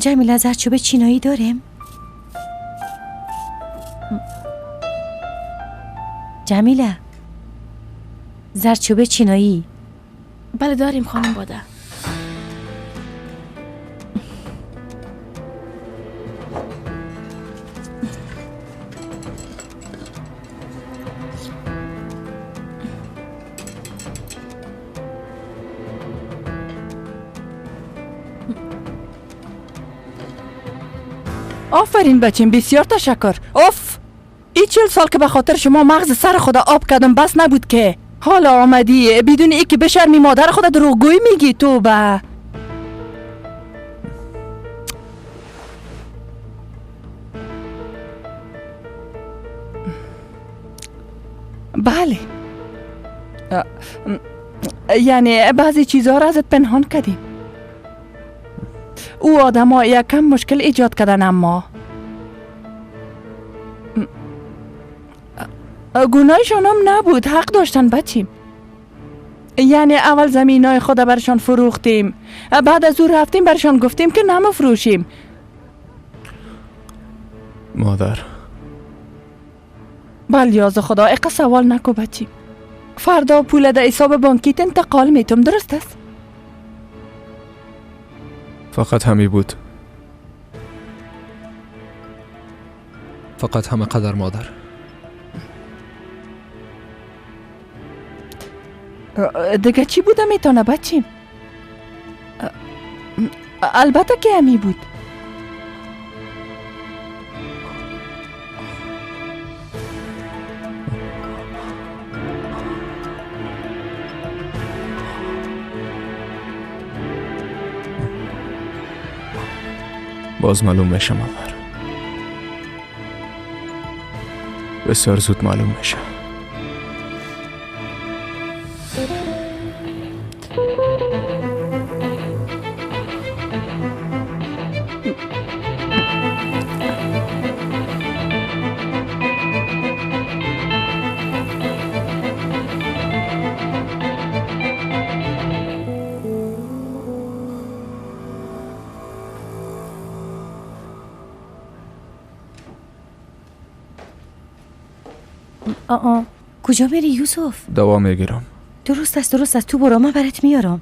جمیله زردچوبه چینایی داریم؟ جمیله زردچوبه چینایی؟ بله داریم خانم باده. آفرین بچیم، بسیار تشکر. اوف، ای 40 سال که به خاطر شما مغز سر خدا آب کردم بس نبود که حالا آمدی بدون ای که بشرمی مادر خدا دروغگویی میگی. توبه. بله، یعنی بعضی چیزها را ازت پنهان کردیم. او آدم ها یکم مشکل ایجاد کردن، اما گناهشان هم نبود، حق داشتن بچیم. یعنی اول زمینای خود برشان فروختیم، بعد از او رفتیم برشان گفتیم که نمفروشیم. مادر بلیاز خدا اقا سوال نکو بچیم. فردا پول در حساب بانکیت انتقال میتم، درست است؟ فقط همی بود، فقط همه قدر مادر. دیگه چی بوده میتونه بچیم؟ البته که همی بود. باز معلوم میشه مادر، بسیار زود معلوم میشه. آه کجا میری یوسف؟ دوا میگیرم. درست است درست است، تو برو من برات میارم.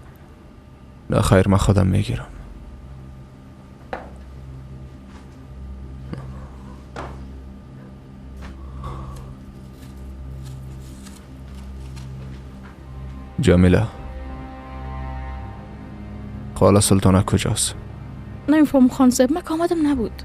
نه خیر، من خودم میگیرم. جمیله، خاله سلطانه کجاست؟ نمیفهم خان صاحب، من که آمدم نبود.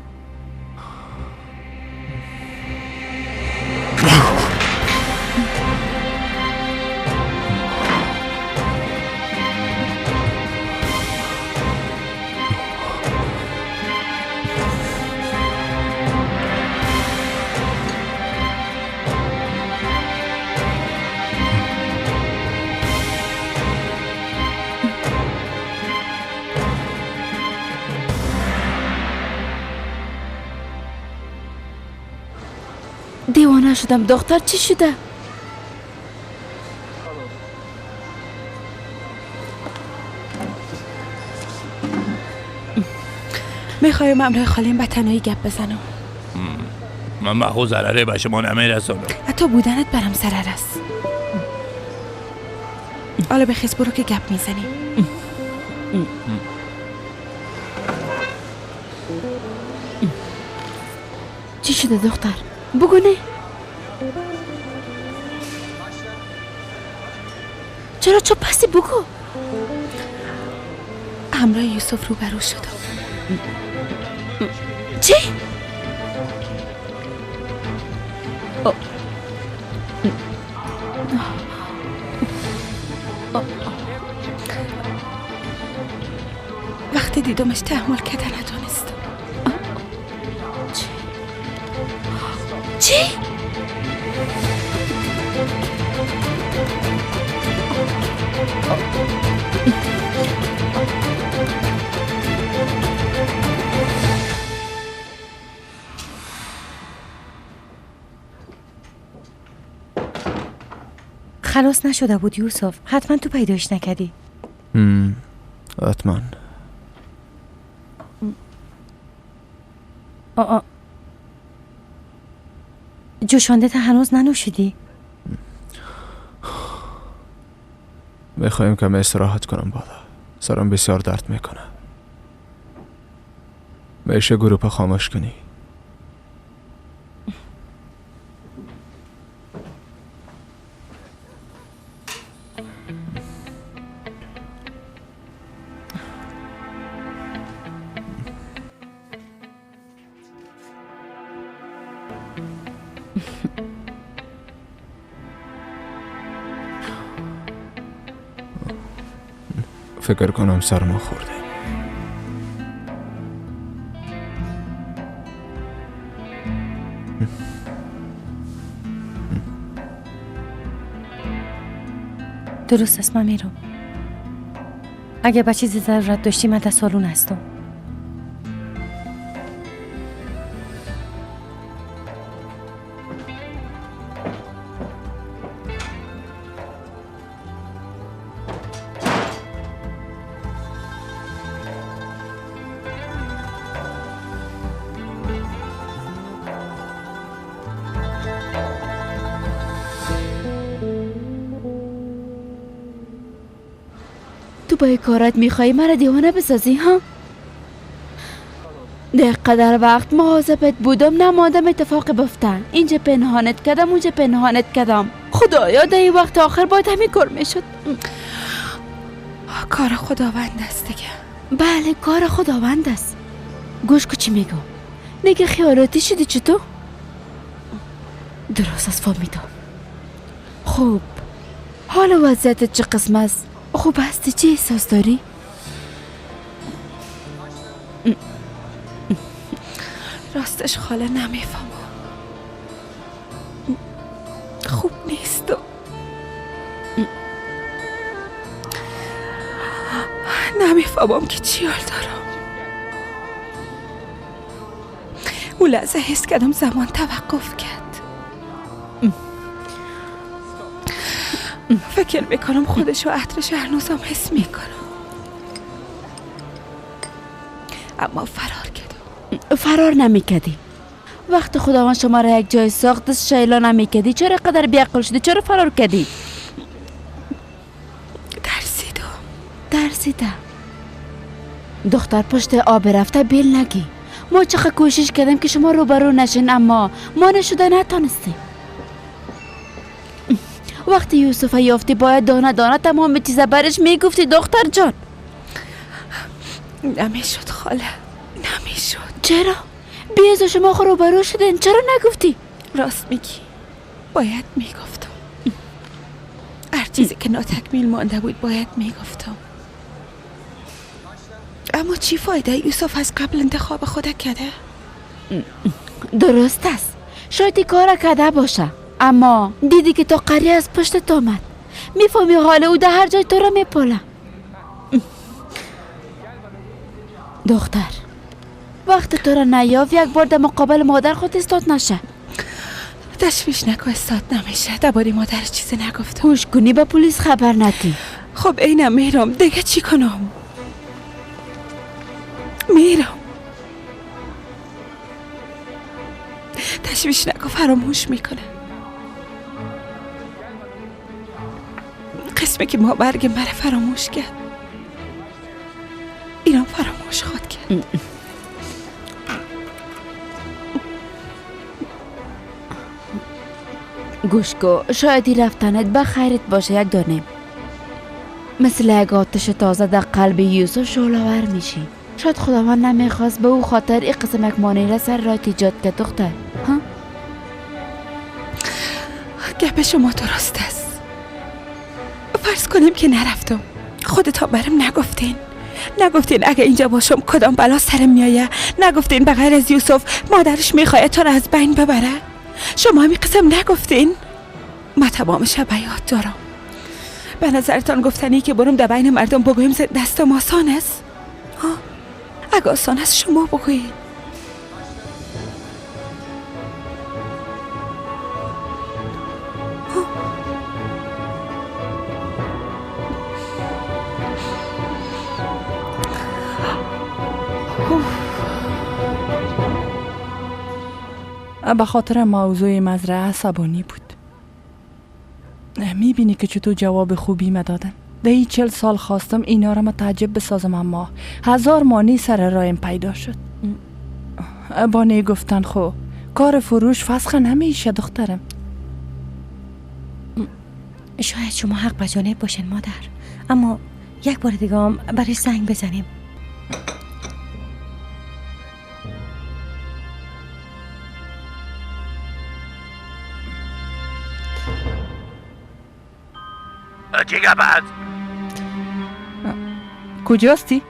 دیوانه شدم دختر، چی شده؟ میخوایم امرای خالیم به تنهایی گپ بزنم. من مخو ضرره به شما نمیرسونم. حتی بودنت برم ضرر است. حالا بخیز برو که گپ میزنیم. چی شده دختر؟ بگو نه. چرا چپ هستی؟ بگو. همراه یوسف روبرو شدم. چی؟ وقتی دیدمش تحمل کرده ندانستم. چی؟ خلاص نشده بود یوسف، حتما تو پیداش نکردی. حتما. آ جوشانده تا هنوز ننوشیدی؟ میخوایم کمی استراحت کنم بالا. سرم بسیار درد میکنه. میشه گروپ خاموش کنی؟ فکر کنم سرما خورده. درست است، من میرم. اگه به چیزی ضرورت داشتی من در سالن هستم. با کارت میخوایی مرا دیوانه بسازی ها؟ در قدر وقت مواظبت بودم نمادم اتفاق بفته. اینجا پنهانت کردم اونجا پنهانت کردم. خدایا در این وقت آخر باید همین کار میشد. کار خداوند است دیگه. بله کار خداوند است. گوش کو چی میگم. نگه خیالاتی شدی چطور؟ درست از فهمیدم. خوب حال وضعیتت چه قسم است؟ خوب هستی؟ چه احساس داری؟ راستش خاله نمیفهمم. خوب نیست. نمیفهمم که چی حال دارم. اون لحظه حس کردم زمان توقف کرد. فکر میکنم خودش و عطرش هنوزم حس میکنم، اما فرار کردم. فرار نمیکردی. وقت خداوند شما را یک جای ساخت شیلا نمیکردی. چرا قدر بیعقل شدی؟ چرا فرار کردی؟ ترسیدم. ترسیدم. دختر پشت آب رفته بیل نگی. ما چقدر کوشش کردیم که شما روبرو نشین، اما ما نشده نتانستیم. وقتی یوسف یافتی باید دانه دانه تمام چیزا برش میگفتی دختر جان. نمیشد خاله، نمیشد. چرا؟ بیز شما خو روبرو شدین، چرا نگفتی؟ راست میگی، باید میگفتم. هر چیزی که ناتکمیل مانده بود باید میگفتم. اما چی فایده؟ یوسف از قبل انتخاب خود کرده. درست است، شاید کار کرده باشه، اما دیدی که تا قریه از پشت آمد. میفهمی حال او در هر جای تو را میپاله. دختر وقت تو را نیاف یک بار در مقابل مادر خود استاد نشه. تشویش نکن، استاد نمیشه. درباره مادر چیزی نگفتم. گوش کنی به پلیس خبر ندی. خب اینم میرم دیگه، چی کنم؟ میرم. تشویش نکن، فراموش میکنه. قسمه که ما برگ مرا فراموش کرد، ایران فراموش خواد کرد. گوش کو، شاید رفتنت به خیرت باشه. یک دانه مثل یک آتش تازه در قلب یوسف شعله‌ور میشی. شاید خداوند نمیخواست به او خاطر این قسم یک مانع را سر راه ایجاد کرد دختر. ها؟ گپ شما درست است. فرض کنیم که نرفتم، خودتان برم نگفتین. نگفتین اگه اینجا باشم کدام بلا سرم میایه. نگفتین به غیر از یوسف مادرش میخواد تو را از بین ببره. شما همین قسم نگفتین. من تمام شب یاد دارم. به نظرتان گفتنی که برم در بین مردم بگویم دستم آسان است؟ ها؟ اگه آسان است شما بگویید. به خاطر موضوع مزرعه عصبانی بود. میبینی که چطور جواب خوبی مدادن. ده ای 40 سال خواستم اینا را متعجب بسازم، اما 1000 مانع سر رایم پیدا شد. بانه گفتن خو کار فروش فسخ نمیشه دخترم. شاید شما حق به جانب باشین مادر، اما یک بار دیگه هم برای زنگ بزنیم. چی گپ است؟ کجاستی؟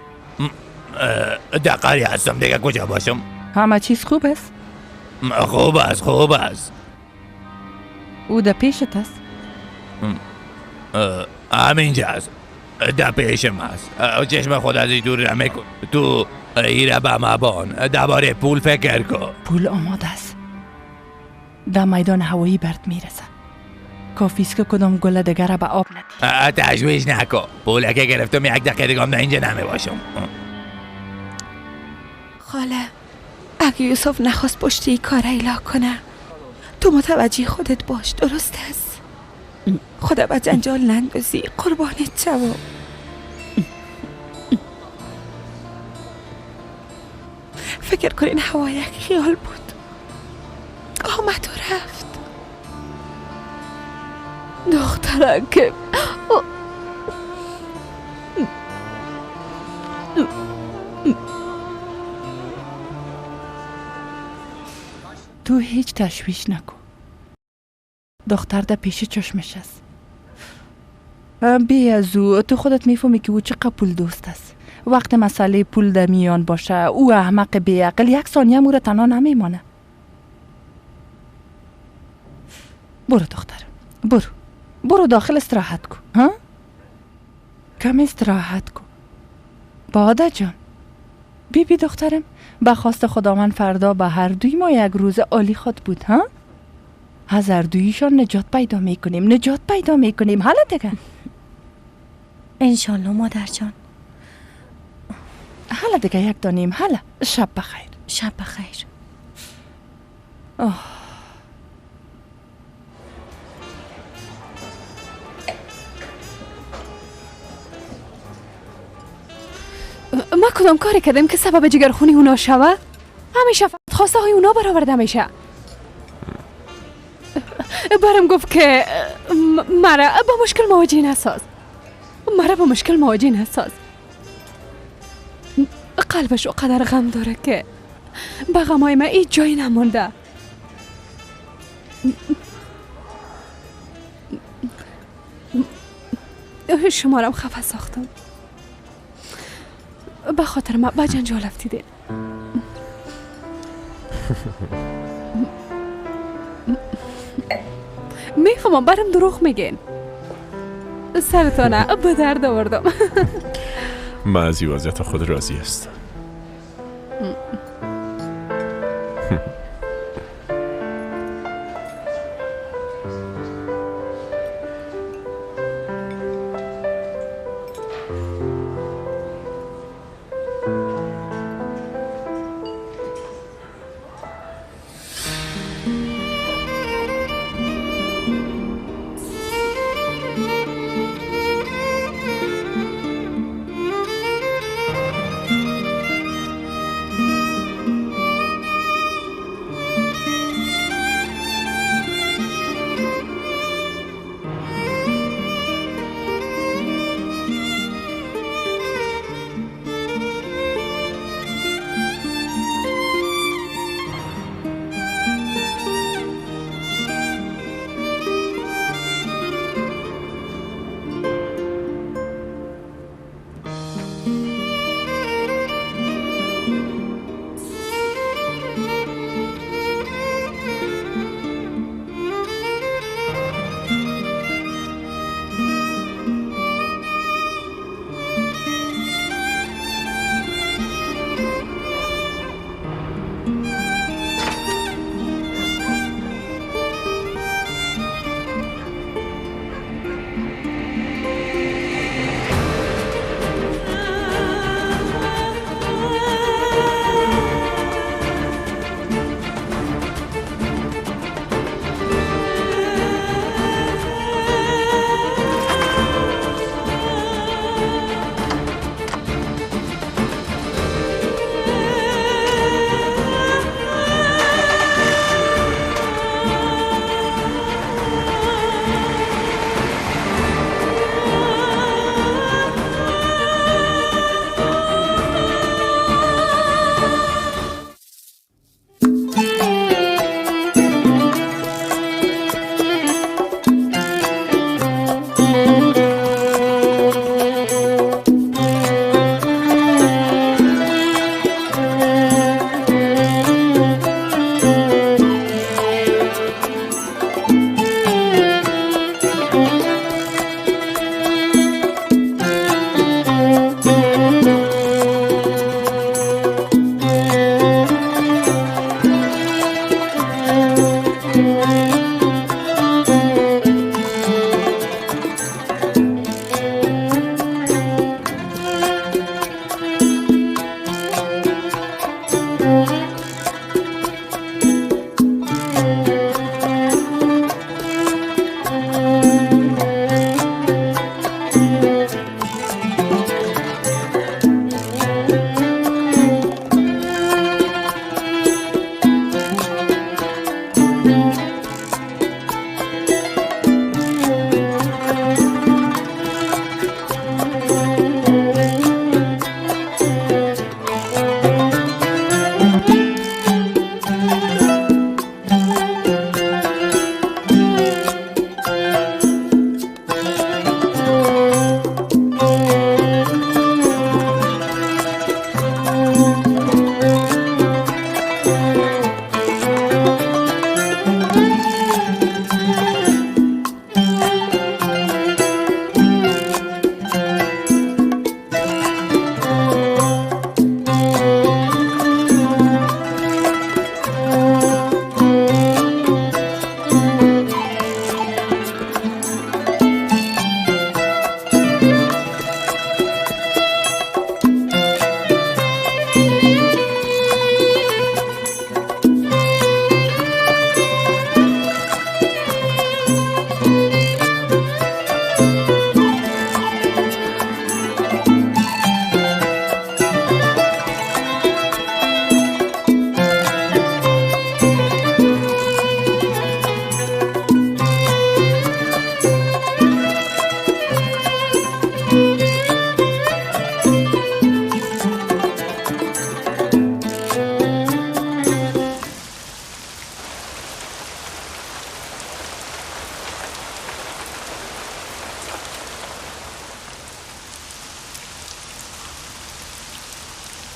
در قریه هستم دیگه، کجا باشم؟ همه چیز خوب است؟ خوب است، خوب است. او در پیشت است؟ همینجا است، در پیشم است. چشم خود از این دور نمیکن. تو ایره به مبان، درباره پول فکر کن. پول آماده است، در میدان هوایی برد میرسه. کافی است که کدام گل دیگر را به آب ندی. تشویش نکن، پول که گرفتم یک دقیقه دیگه هم در اینجا نمی باشم. خاله اگه یوسف نخواست پشت این کار ایلا کنه، تو متوجه خودت باش، درست است؟ خدا به جنجال نندازی، قربانت شوم. فکر کن این هوا یک خیال بود، آمد و رفت. دخترک تو هیچ تشویش نکن، دختر در پیش چشمش است. بی از او تو خودت میفهمی که او چقدر پول دوست است. وقت مسئله پول در میان باشه، او احمق بیعقل یک ثانیه او را تنها نمیمانه. برو دختر، برو برو داخل استراحت کن. ها؟ کم استراحت کن باده جان. بی بی دخترم، به خواست خداوند فردا به هر دوی ما یک روز عالی خود بود. ها؟ از هر دویشان نجات پیدا میکنیم، نجات پیدا میکنیم. حالا دیگه انشالله مادر جان. حالا دیگه یک دانیم. حالا شب بخیر. شب بخیر. آه. ما کدام کاری کردیم که سبب جگرخونی اونا شوه؟ همیشه خواسته های اونا برآورده میشه. برم گفت که مرا با مشکل مواجه نساز، مرا با مشکل مواجه نساز. قلبش قدر غم داره که به غمای من هیچ جایی نمونده. شما رم خفه ساختم، به خاطر ما به جنجال افتیدین. میفهمم برم دروغ میگین، سرتانه به درد آوردم. من از این وضعیت خود راضی هستم.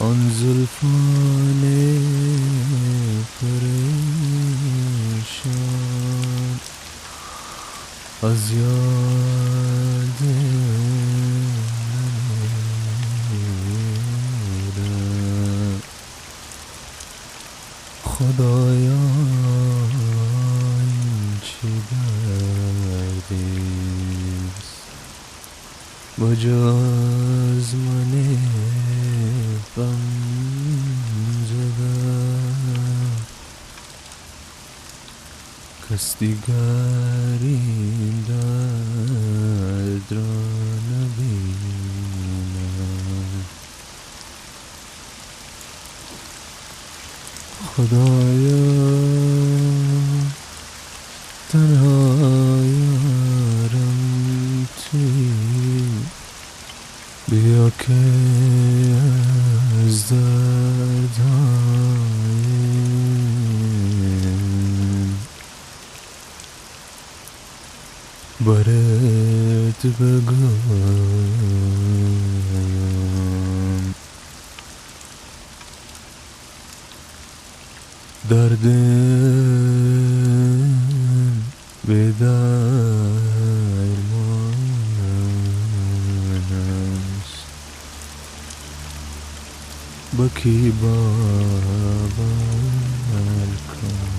آن زلفان پریشان از یاد نمیره. خدایا این چی دردیست، بجز من غم زده کس دیگر این درد را نبیند. خدایا تنها یارم تویی، بیا که از دردهایم برات بگویم. دردم به درمان است، با کی باور کنم؟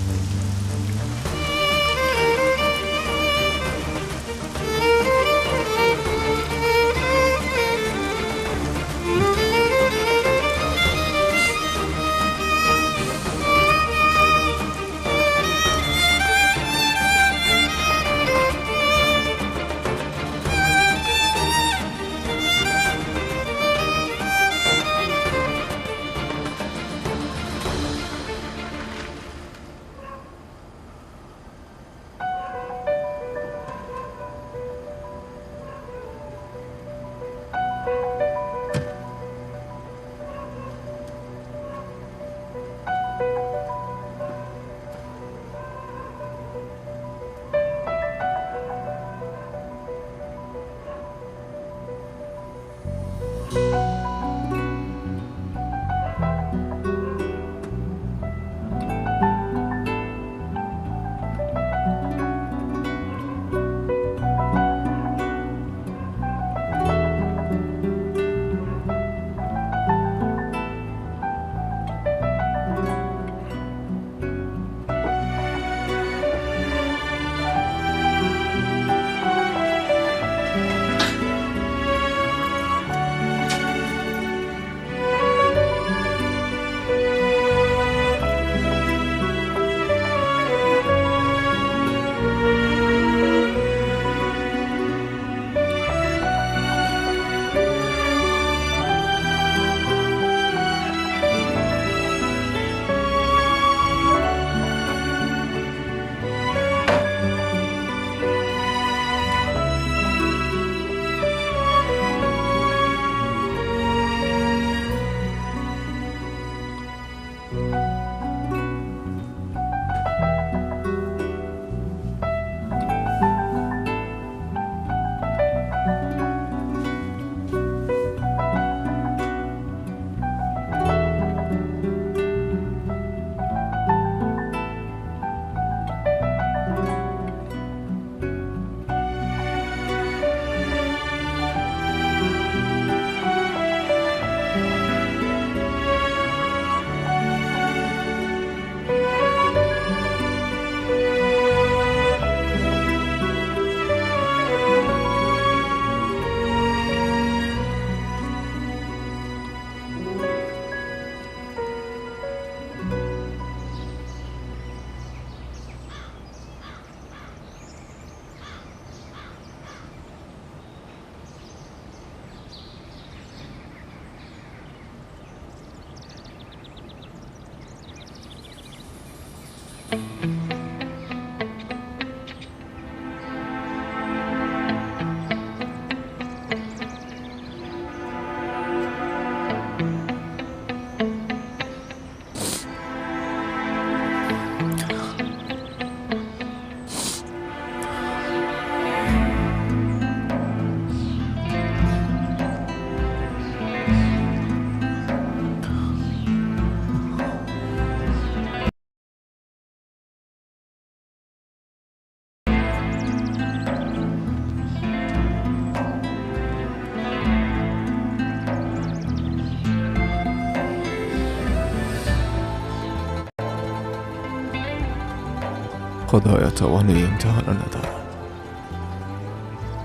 خدایا توان امتحان ندارم،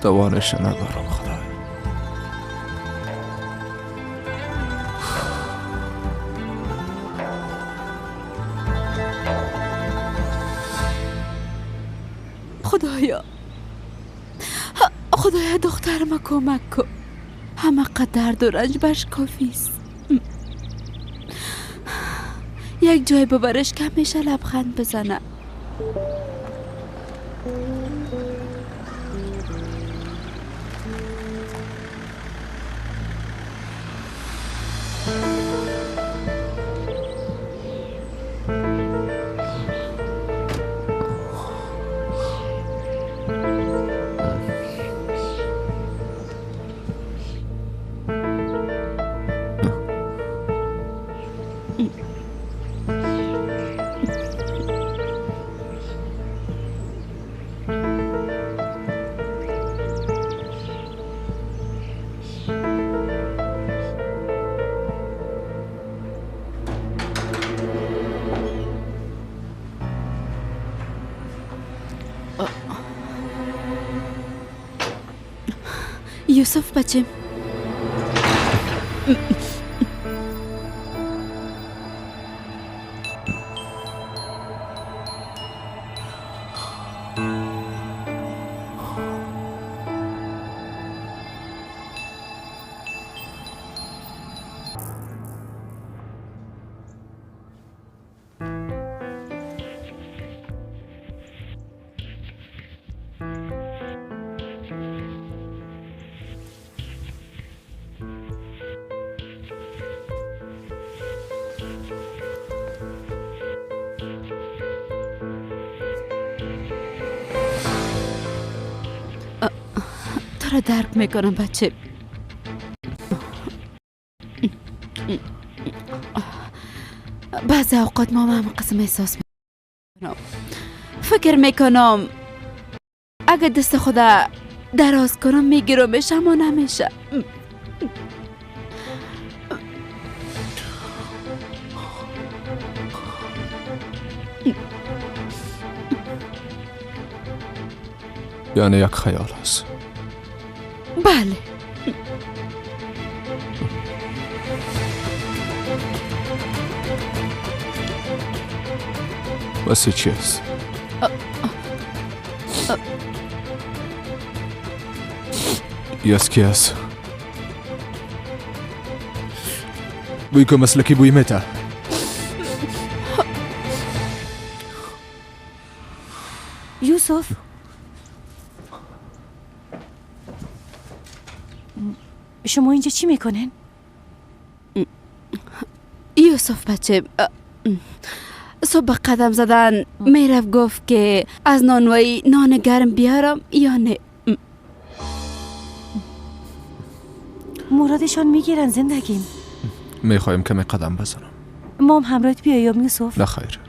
توانش ندارم خدایا. خدایا خدایا دخترم کمک کن، همه قدر درد و رنج برش کافی است. یک جای ببرش که همیشه لبخند بزنه. یوسف بچه، تو را درک میکنم بچه. بعضی اوقات ما هم قسم احساس میکنم، فکر میکنم اگه دست خدا دراز کنم میگیرمش، اما نمیشه. یعنی یک خیال است. بله. واسه چی است؟ یاس کی است؟ بوی که مسلکی بوی میته. یوسف شما اینجا چی میکنن؟ یوسف بچه، صبح قدم زدن میرفت گفت که از نانوایی نان گرم بیارم یا نه. مرادشان میگیرن زندگیم. میخوایم کمی قدم بزنم. مام همراهت بیایم یوسف؟ نه خیر،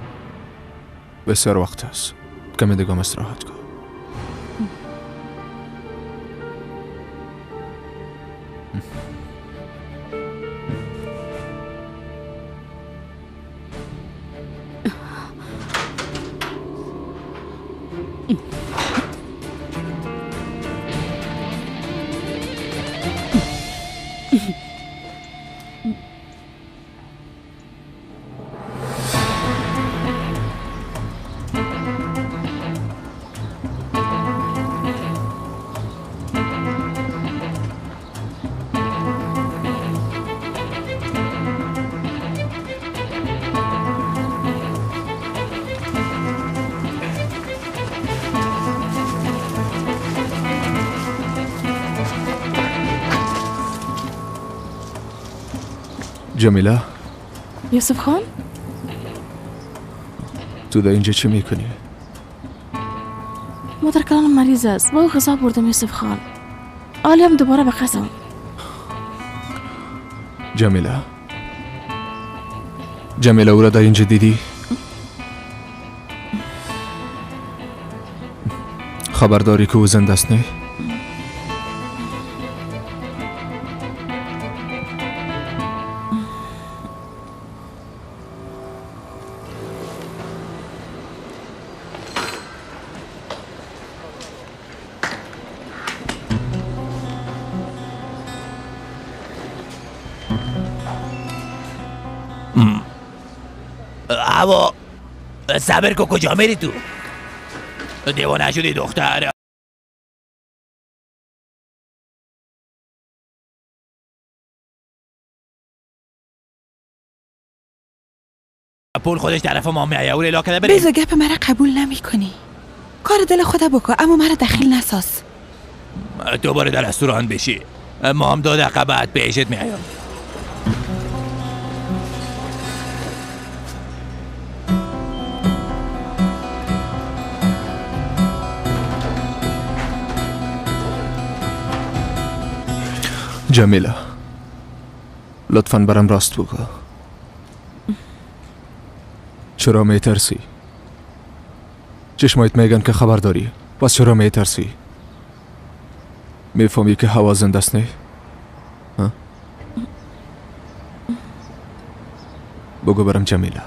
بسیار وقت است، کمی دیگه استراحت کن. جمیله. یوسف خان، تو در اینجا چی میکنی؟ مادر کلانم مریض است، با او غذا بردم یوسف خان. حالی هم دوباره به قصم. جمیله، جمیله او را در اینجا دیدی؟ خبرداری که او زنده است نه؟ هوا صبر کو، کجا میری تو؟ دیوانه شدی دختر؟ پول خودش طرف ما میایه، او ریلا کده بریم. بیزو گپ مرا قبول نمی کنی. کار دل خدا بکن، اما مرا دخیل نساز. دوباره در رستوران بشی، ما هم 2 دقیقه بعد بهشت میایم. جمیله لطفاً برام راست بگو، چرا میترسی؟ چشمایت میگن که خبر داری، پس چرا میترسی؟ میفهمی که هوا زنده است نه؟ بگو برام جمیله.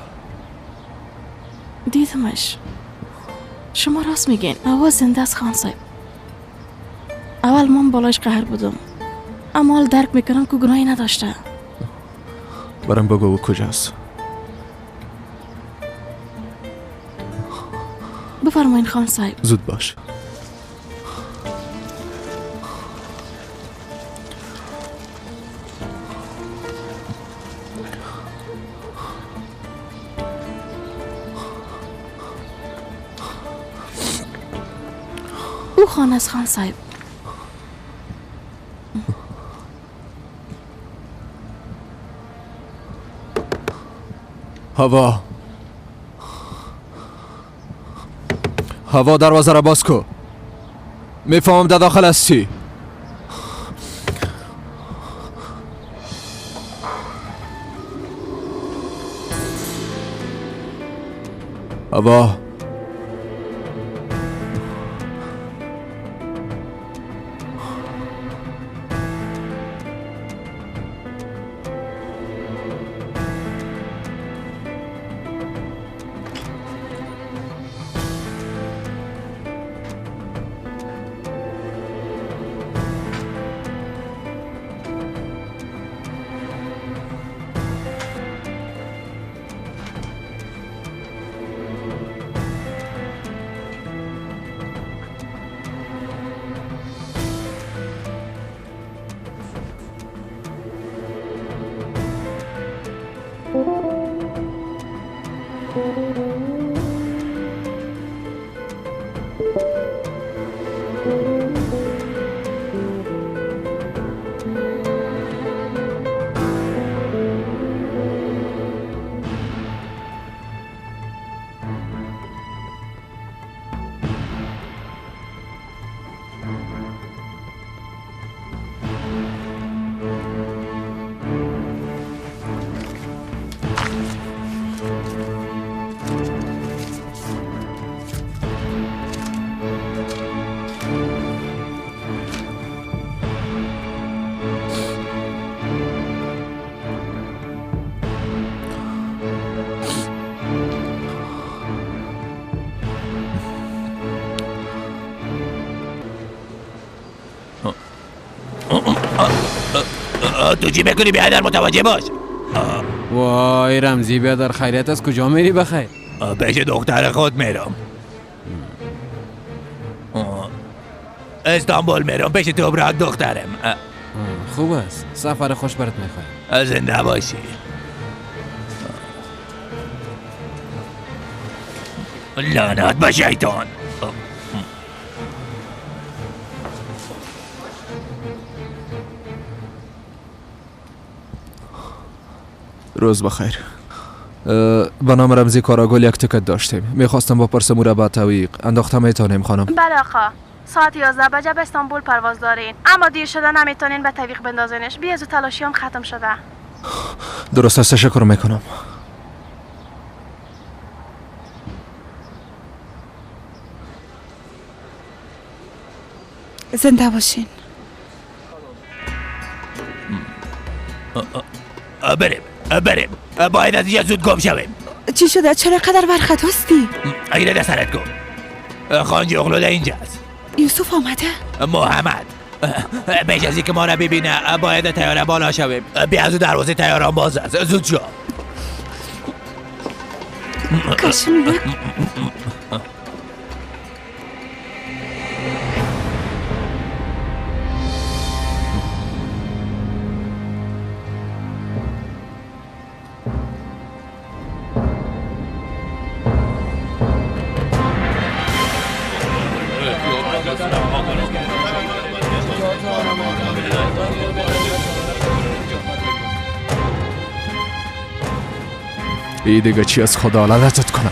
دیدمش. شما راست میگین، هوا زنده است خان صاحب. اول من بالایش قهر بودم، اما حال درک میکنم که گناهی نداشته. برام بگو او کجاست؟ بفرمایین خان صاحب. زود باش. او خانه است خان صاحب. هوا، هوا دروازه را باز کو. میفهمم در داخل هستی. هوا، تو چی میکنی بیادر؟ متوجه باش. وای رمزی بیادر، خیریت از کجا میری بخیر؟ پیش دختر خود میرم. استانبول میرم پیش توبراک دخترم. خوب است، سفر خوش برات میخوایم. زنده باشی. لعنت به شیطان. روز بخیر. به نام رمزی کاراگل یک تکت داشتیم، میخواستم با پرسمو را به تعویق انداختم. میتونیم خانم؟ بله آقا، ساعت 11 بجه به استانبول پرواز دارین، اما دیر شده نمیتونین به تعویق بندازینش. بیا زود، تلاشیام ختم شده. درست است، تشکر میکنم. زنده باشین. بریم بریم، باید از اینجا زود گم شویم. چی شده؟ چرا قدر برخط هستی؟ اگه ده سرت کن. خانجی اغلو در اینجاست. یوسف آمده؟ محمد بیش از اینکه ما را ببینه باید تیاره بالا شویم. بیا از دروازه تیاران باز است، زود شو. کشم نکن. ای دیگه چی از خدا لعنتت کنم.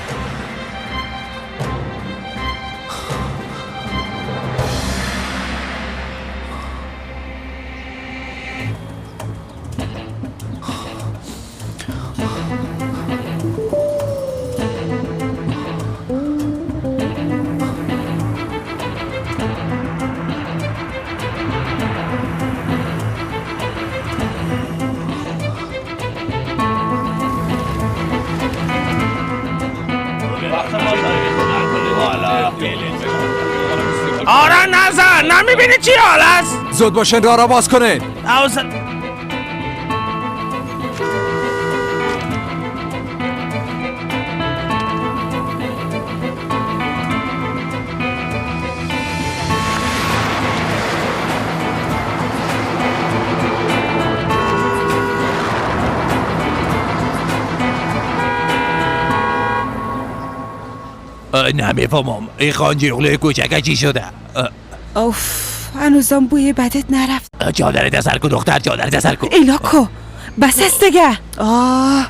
آره نزن، نمیبینی چی حال است؟ زود باشین راه را باز کنین. نمیفهمم این خانجی کوچکه چی شده؟ اوف هنوزم بوی بدت نرفت. چادرت سر کو دختر، چادرت سر کو. ایلا کو بس است دیگه. آه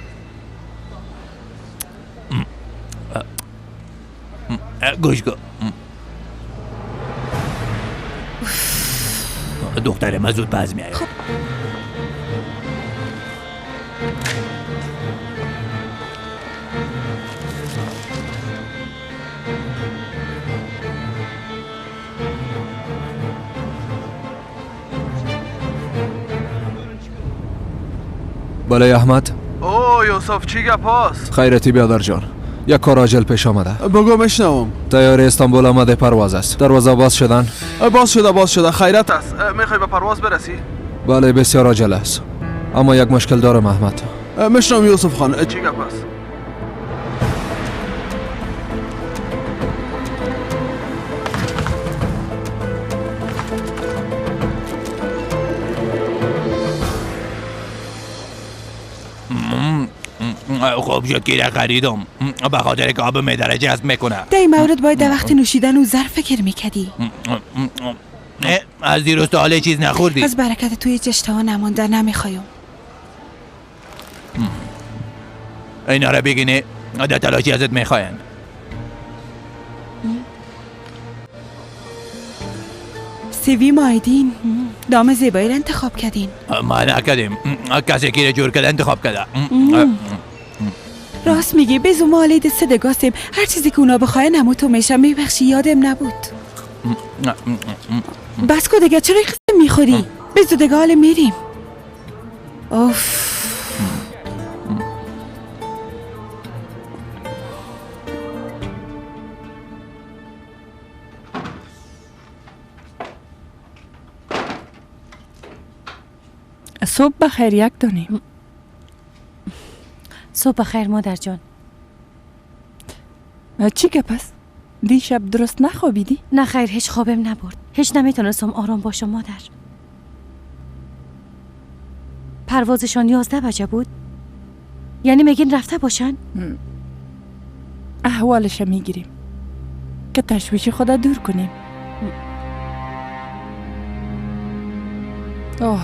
گوش کن دختر من زود پز میاد. خب بله احمد. او یوسف چی گپ هست؟ خیرتی بیادر جان، یک کار عاجل پیش آمده. بگو میشنوم. طیاره استانبول آمده پرواز است. دروازه باز شدن؟ باز شده باز شده، خیرت است. میخوای به پرواز برسی؟ بله بسیار عاجل است، اما یک مشکل دارم احمد. میشنوم یوسف خان، چی گپ است؟ خوب شد که خریدم، به خاطر که آب معده جذب میکنه. در این مورد باید در وقت نوشیدن و ظرف فکر میکردی. از دیروز تا حالا چیز نخوردی. از برکت توی اشتها نمانده نمیخوایم. اینا را بگینه در تلاشی ازت میخواین. سیوی مایدین دام زیبایی را انتخاب کردین. ما نکردیم، کسی که جور کرده انتخاب کرده. راست میگی، بزو ما آلید صدگاسیم، هر چیزی که اونا بخواه نمو تو میشم. میبخشی یادم نبود. بس کو دیگه، چرا قسم میخوری؟ بزو دیگه حال میریم. اوف صبح بخیر یک دانیم. صبح بخیر مادر جان. چی گپ است؟ دیشب درست نخوابیدی؟ نه خیر، هیچ خوابم نبرد. هیچ نمیتونستم آرام باشم مادر. پروازشان 11 بجه بود؟ یعنی میگین رفته باشن؟ احوالش میگیریم که تشویش خود دور کنیم. اوه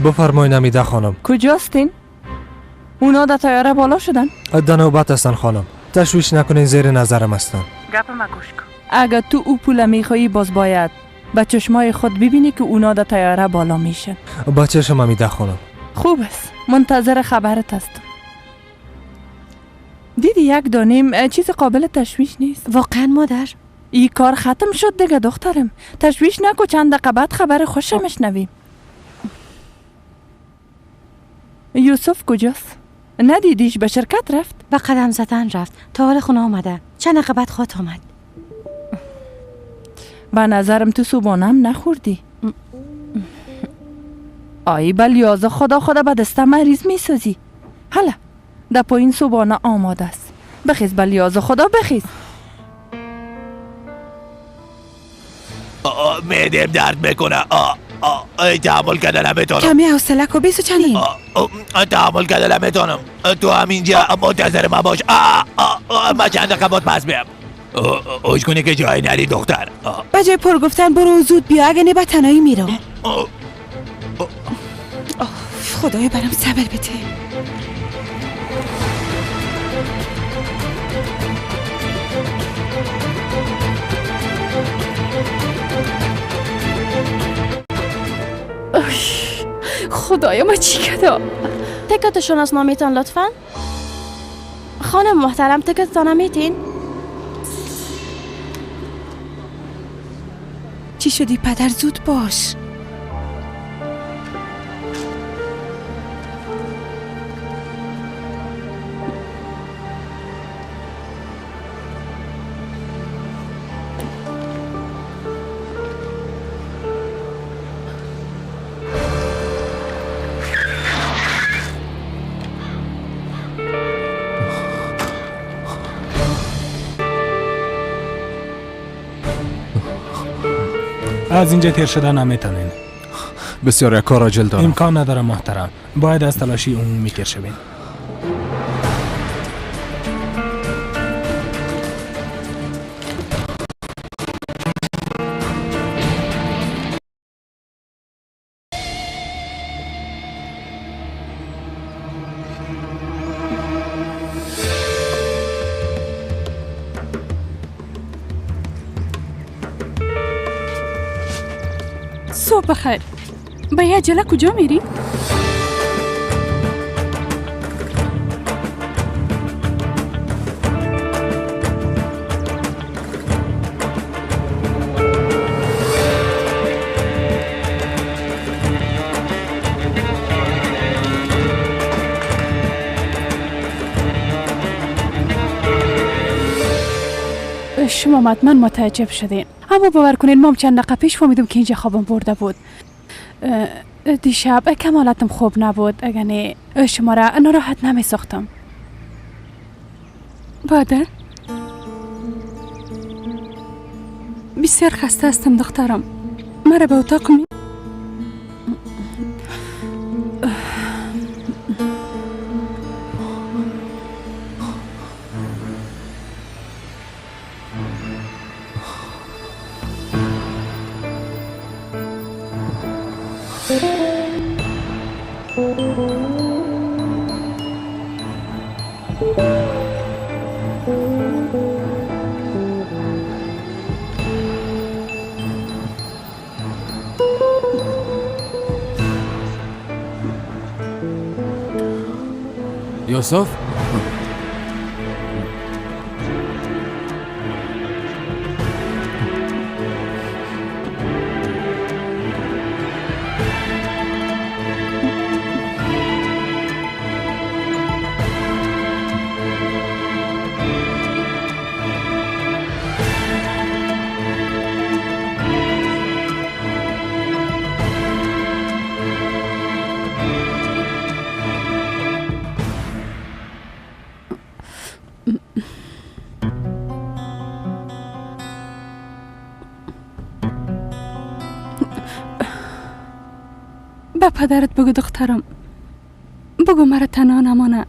بفرمایید امیده خانم. کجاستین؟ اونا در طیاره بالا شدن؟ در نوبت هستن خانم، تشویش نکنین، زیر نظرم هستن. گپ ما گوش کن. اگه تو او پول میخوایی باز باید با چشمای خود ببینی که اونا در طیاره بالا میشن. با چشم امیده خانم. خوب است، منتظر خبرت هستم. دیدی یک دانیم چیز قابل تشویش نیست. واقعا مادر؟ این کار ختم شد دیگه دخترم، تشویش نکو، چند دقیقه بعد خبر خوشم میشنویم. یوسف کجاست؟ ندیدیش؟ به شرکت رفت؟ به قدم زدن رفت، تا حال خونه آمده، چند دقیقه بعد خواهد آمد. به نظرم تو صبحانه نخوردی. آی بلیاز خدا خدا به دسته مریض میسازی. حالا در پایین صبحانه آماده است. بخیز بلیاز خدا بخیز. معده‌م درد میکنه. تحمل کردن نمیتونم. کمی حوصله کن. 20 و چندیم؟ تحمل کردن نمیتونم. تو همینجا منتظر من باش. من چند دقیقه بعد پس میام. اوش کنی که جایی نری دختر. به جای پر گفتن برو زود بیا، اگه نه به تنهایی میرم. خدایا برام صبر بده. خدایا ما چی کردم؟ تکت شناسنامه‌تان لطفاً. خانم محترم تکتتان میتین؟ چی شدی پدر؟ زود باش. از اینجا تیر شده نمیتونین. بسیار یک کار عاجل دارم. امکان نداره محترم، باید از تلاشی عمومی تیر شوین. صبح بخیر. به یه عجله کجا میری؟ شما حتما متعجب شدین، اما باور کنین مام چند دقیقه پیش فهمیدم که اینجا خوابم برده بود. دیشب کمالتم خوب نبود، اگر نه شما را ناراحت نمی ساختم. بادر بسیار خسته هستم دخترم، مرا به اتاق می یوسف؟ به پدرت بگو دخترم، بگو مرا تنها نمانه.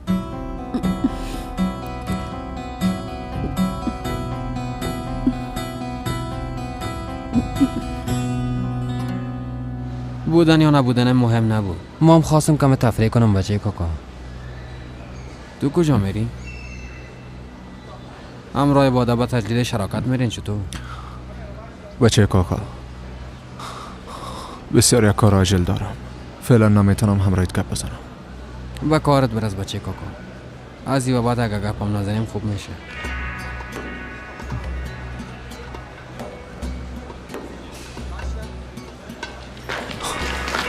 بودن یا نبودن مهم نبود. ما هم خواستم کم تفریح کنم بچه کاکا. تو کجا میری؟ همراه با به تجلیل شراکت میرین چطور؟ بچه کاکا بسیار یک کار عاجل دارم، فعلا نمیتونم همراهیت گپ بزنم. به کارت برس بچه کاکا، از این بعد اگه گپم نزنیم خوب میشه.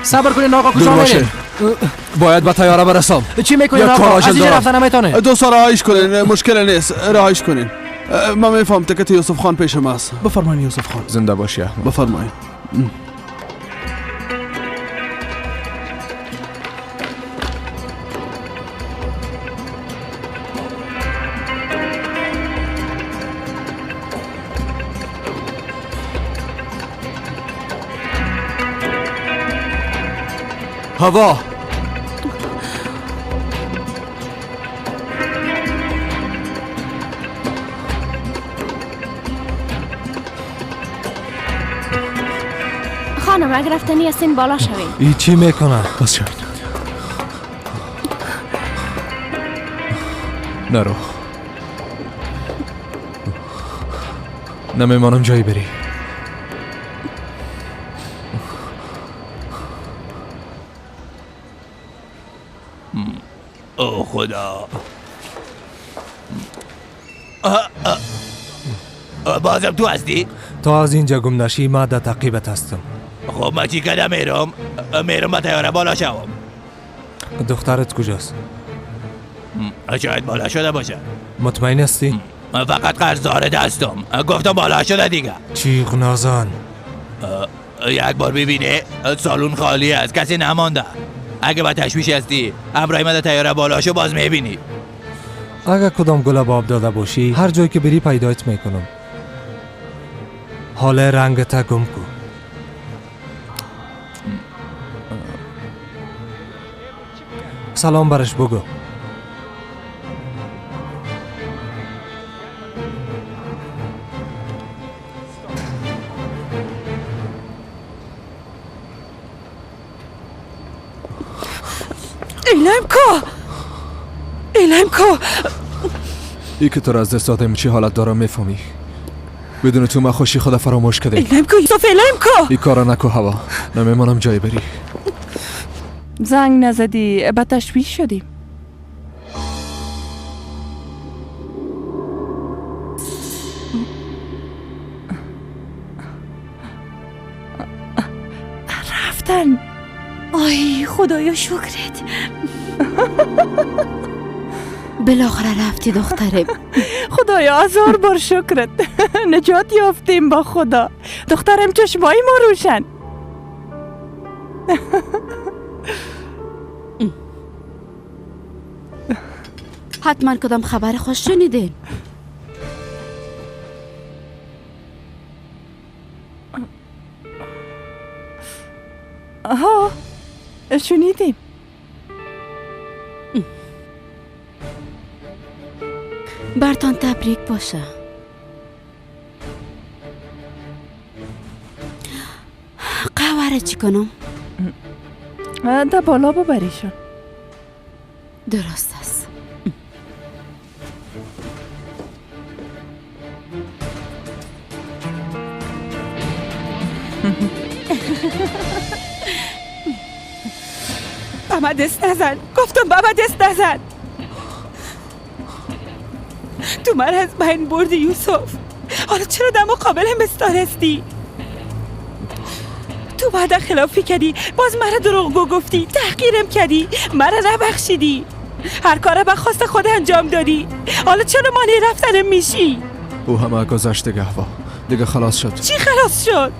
صبر کنین آقا، کجا میرین؟ باید به طیاره برسم. چی میکنین آقا؟ از اینجا رفتن نمیتونه. دوستا رهایش کنین، مشکل نیست، رهایش کنین. من میفهم تکت یوسف خان پیشم است. بفرمایید یوسف خان. زنده باشی احمد. بفرمایید. هوا خانم اگر رفتنی هستین بالا شوین. ای چی میکنه؟ باز شوین. نرو، نمیمانم جایی بری. او خدا، بازم تو هستی؟ تا از اینجا گم نشی ما در تعقیبت هستم. خب من چی کردم؟ میرم با تیاره بالا شوم. دخترت کجاست؟ شاید بالا شده باشه. مطمئن هستی؟ من فقط قرضدار دستم، گفتم بالا شده دیگه. چیغ نازن. یک بار ببینه سالون خالی است، کسی نمانده. اگه با تشویش هستی همراه من تیاره بالا شو، باز میبینی. اگه کدام گل باب داده باشی هر جایی که بری پیدایت میکنم. حال رنگت گم کو. سلام برش بگو. ایلایم کو، ایلایم کو. ای که تو را از دست دادم چی حالت دارم میفهمی. بدون تو من خوشی خدا فراموش کردم. ایلایم کو یوسف، ایلایم کو. ای کارا نکو هوا، نمیمانم جایی بری. زنگ نزدی به تشویش شدیم. رفتن. آی خدایا شکرت. بالاخره رفتی دختره. خدایا هزار بار شکرت. نجات یافتیم با خدا. دخترم چشمای ما روشن. حتما کدام خبر خوش شنیدین؟ آها شنیدیم. برتان تبریک باشه. قهوه چی کنم؟ ده بالا ببریشون. درست است. بابا دست نزن، گفتم بابا دست نزن. تو من از بین بردی یوسف. حالا چرا در مقابل هم هستی؟ تو وعده خلافی کردی، باز مرا دروغگو گفتی، تحقیرم کردی، مرا نبخشیدی، هر کاره به خواست خود انجام دادی. حالا چرا مانع رفتنم میشی؟ او همه گذشت دیگه هوا، دیگه خلاص شد. چی خلاص شد؟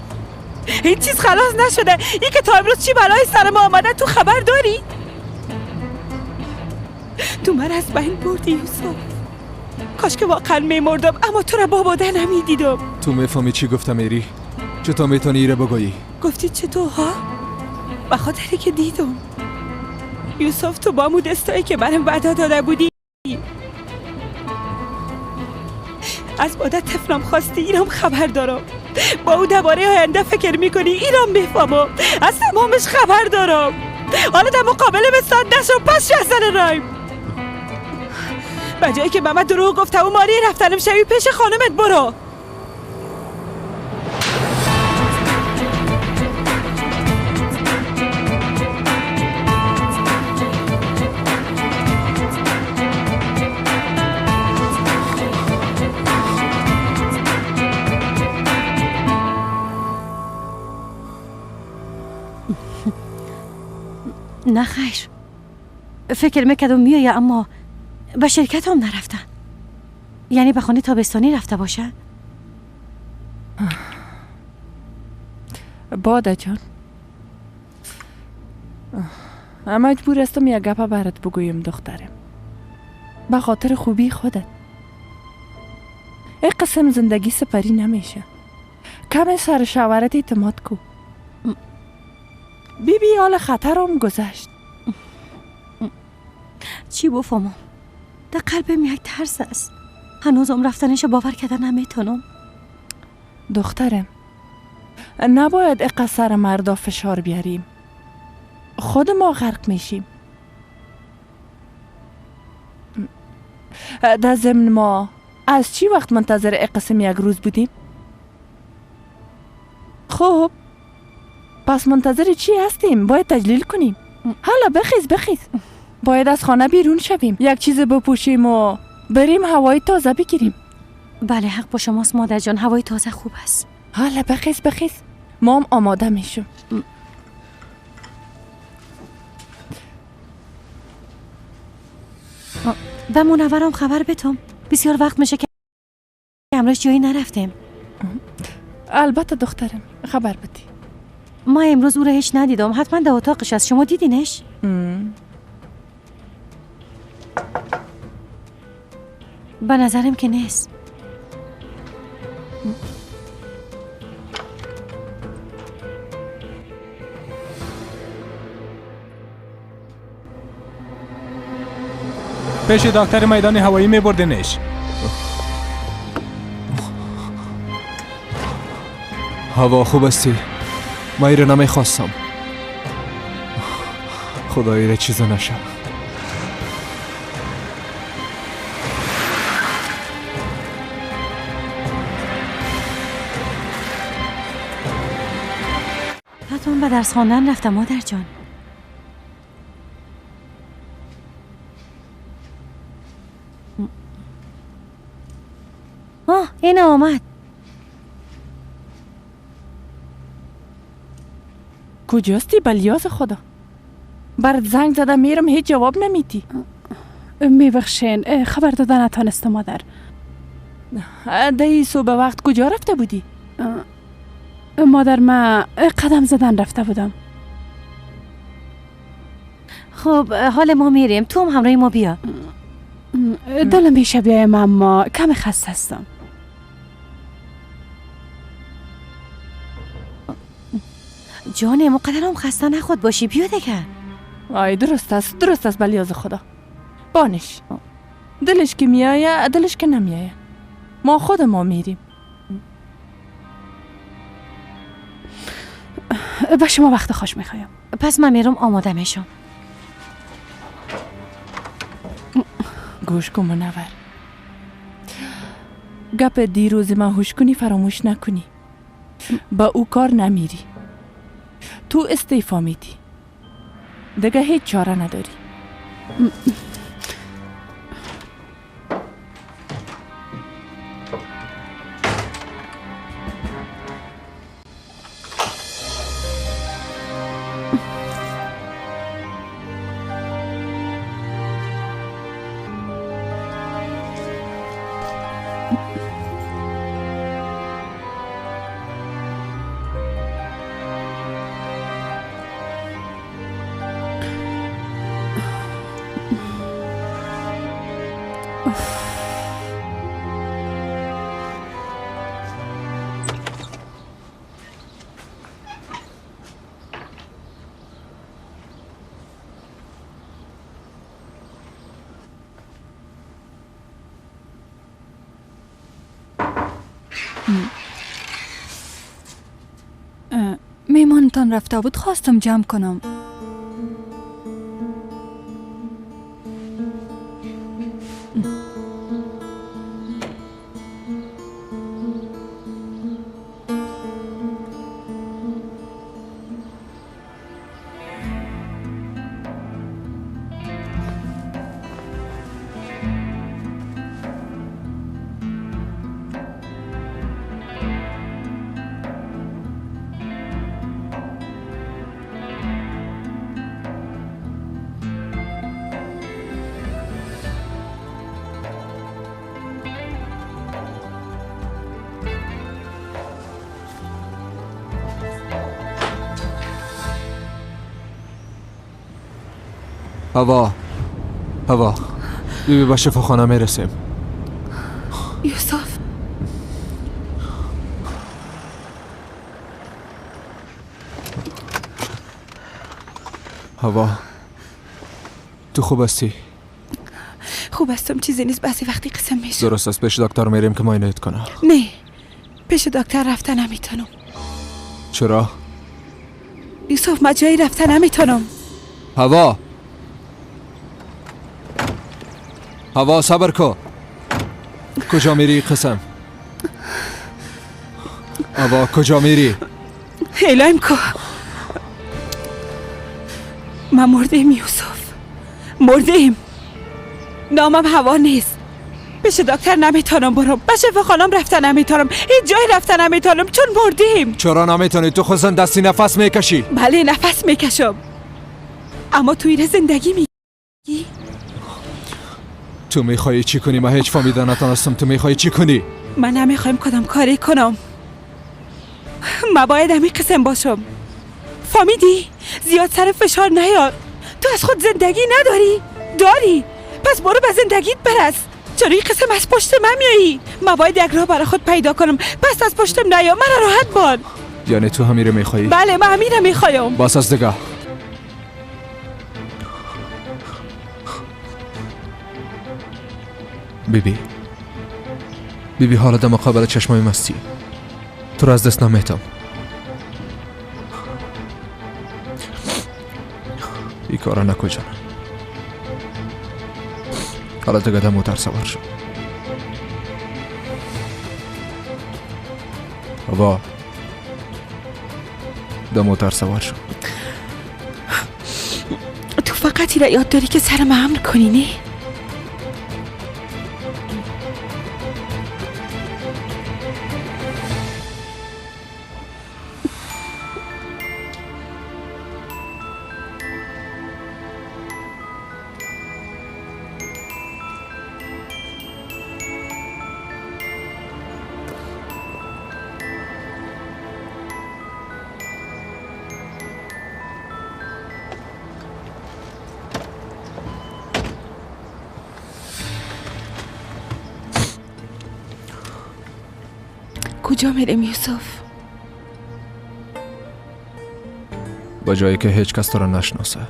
هیچ چیز خلاص نشده. این که تا امروز چی بلای سر ما آمده تو خبر داری؟ تو من از بین بردی یوسف. کاش که واقعا میمردم اما تو را باباده نمیدیدم. تو میفهمی چی گفتم ایری؟ چطور میتونی ایره بگویی؟ گفتی چطور ها؟ به خاطری که دیدم یوسف تو با مو دستایی که برم وعده داده بودی از مادر طفلم خواستی، اینم خبر دارم. با او درباره آینده فکر میکنی، اینم میفهمم، از تمامش خبر دارم. حالا در مقابل بستاد نشو، پس شو از سر رایم. به جایی که به من دروغ گفته و ماری رفتنم شوی پیش خانمت برو. نه خیر، فکر میکردم میایه اما به شرکت هم نرفتن. یعنی به خانه تابستانی رفته باشه؟ باده جان، مجبور هستم یک گپه برات بگویم دخترم، به خاطر خوبی خودت. این قسم زندگی سپری نمیشه. کم سر شوهرت اعتماد کو. بی بی حال خطرم گذشت. چی بفهمم؟ در قلبم یک ترس است. هنوزم رفتنش باور کردن نمیتونم. دخترم، نباید اقا سر مردا فشار بیاریم. خود ما غرق میشیم. در ضمن ما از چی وقت منتظر قسم یک روز بودیم؟ خب پس منتظر چی هستیم؟ باید تجلیل کنیم. حالا بخیز بخیز، باید از خانه بیرون شویم، یک چیز بپوشیم و بریم هوای تازه بگیریم. بله حق با شماست مادر جان، هوای تازه خوب است. حالا بخیز بخیز، ما هم آماده میشم. به منورم خبر بتم، بسیار وقت میشه که امروز جایی نرفتیم. البته دخترم خبر بدی. ما امروز او را هیچ ندیدم، حتما در اتاقش است. شما دیدینش؟ به نظرم که نیست. پیش دکتر میدان هوایی می بردنش. هوا خوب استی. ما ایره نمیخواستم. خدا ایره چیزا نشه. حتما به درس خواندن رفتم مادر جان. آه این آمد. کجاستی بلیاز خدا؟ برات زنگ زدم میرم هیچ جواب نمیدی. میبخشین خبر دادن نتانستم مادر. دی صبح وقت کجا رفته بودی؟ مادر من قدم زدن رفته بودم. خب حال ما میریم، تو هم همراه ما بیا. دلم میشه بیایم اما کم خسته هستم. جانم مقدرم خسته نخود باشی، بیا دیگه. آی درست است درست است بلیاز خدا. بانش دلش که میایه دلش که نمیایه، ما خود ما میریم. به شما وقت خوش میخوایم. پس من میرم آماده میشم. گوش کن منور، گپ دیروز ما هوش کنی فراموش نکنی. با او کار نمیری، تو استعفا میدی، دیگه هیچ چاره نداری. میمانتان رفته بود خواستم جمع کنم. هوا، هوا، بیبی با شفاخانه میرسیم. یوسف، هوا، تو خوب هستی؟ خوب هستم، چیزی نیست. بعضی وقتی قسم میشه. درست است، پیش دکتر میریم که معاینه کنه. نه، پیش دکتر رفتن نمیتونم. چرا؟ یوسف، من جایی رفتن نمیتونم. هوا، هوا، صبر کن. کجا میری قسم؟ هوا، کجا میری؟ اعلام کو من مردیم یوسف، مردیم. نامم هوا نیست. پیش دکتر نمیتونم برم، به شفاخانم رفتن نمیتونم، هیچ جای رفتن نمیتونم چون مردیم. چرا نمیتونی؟ تو خود دستی نفس میکشی. بله نفس میکشم، اما توی زندگی میگی. تو میخوای چی کنی؟ من هیچ فهمیده نتونستم. تو میخوای چی کنی؟ من نمیخوایم کدام کاری کنم. من باید همین قسم باشم، فهمیدی؟ زیاد سر فشار نیار. تو از خود زندگی نداری؟ داری، پس برو به زندگیت برس. چرا این قسم از پشت من میایی؟ من باید یک راه برای خود پیدا کنم، پس از پشتم نیا، من راحت بان. یعنی تو همین رو میخوایی؟ بله من همین رو میخوایم. بس از دیگه. بیبی، بیبی، حالا در مقابل چشمای مستی، تو رو از دست نمیتم. این کارا نکن جانم. حالا دیگه در موتر سوار شو. هوا، در موتر سوار شو. تو فقط این را یاد داری که سرم امر کنی، نه؟ کجا میریم یوسف؟ با جایی که هیچ کس تو را نشناسه.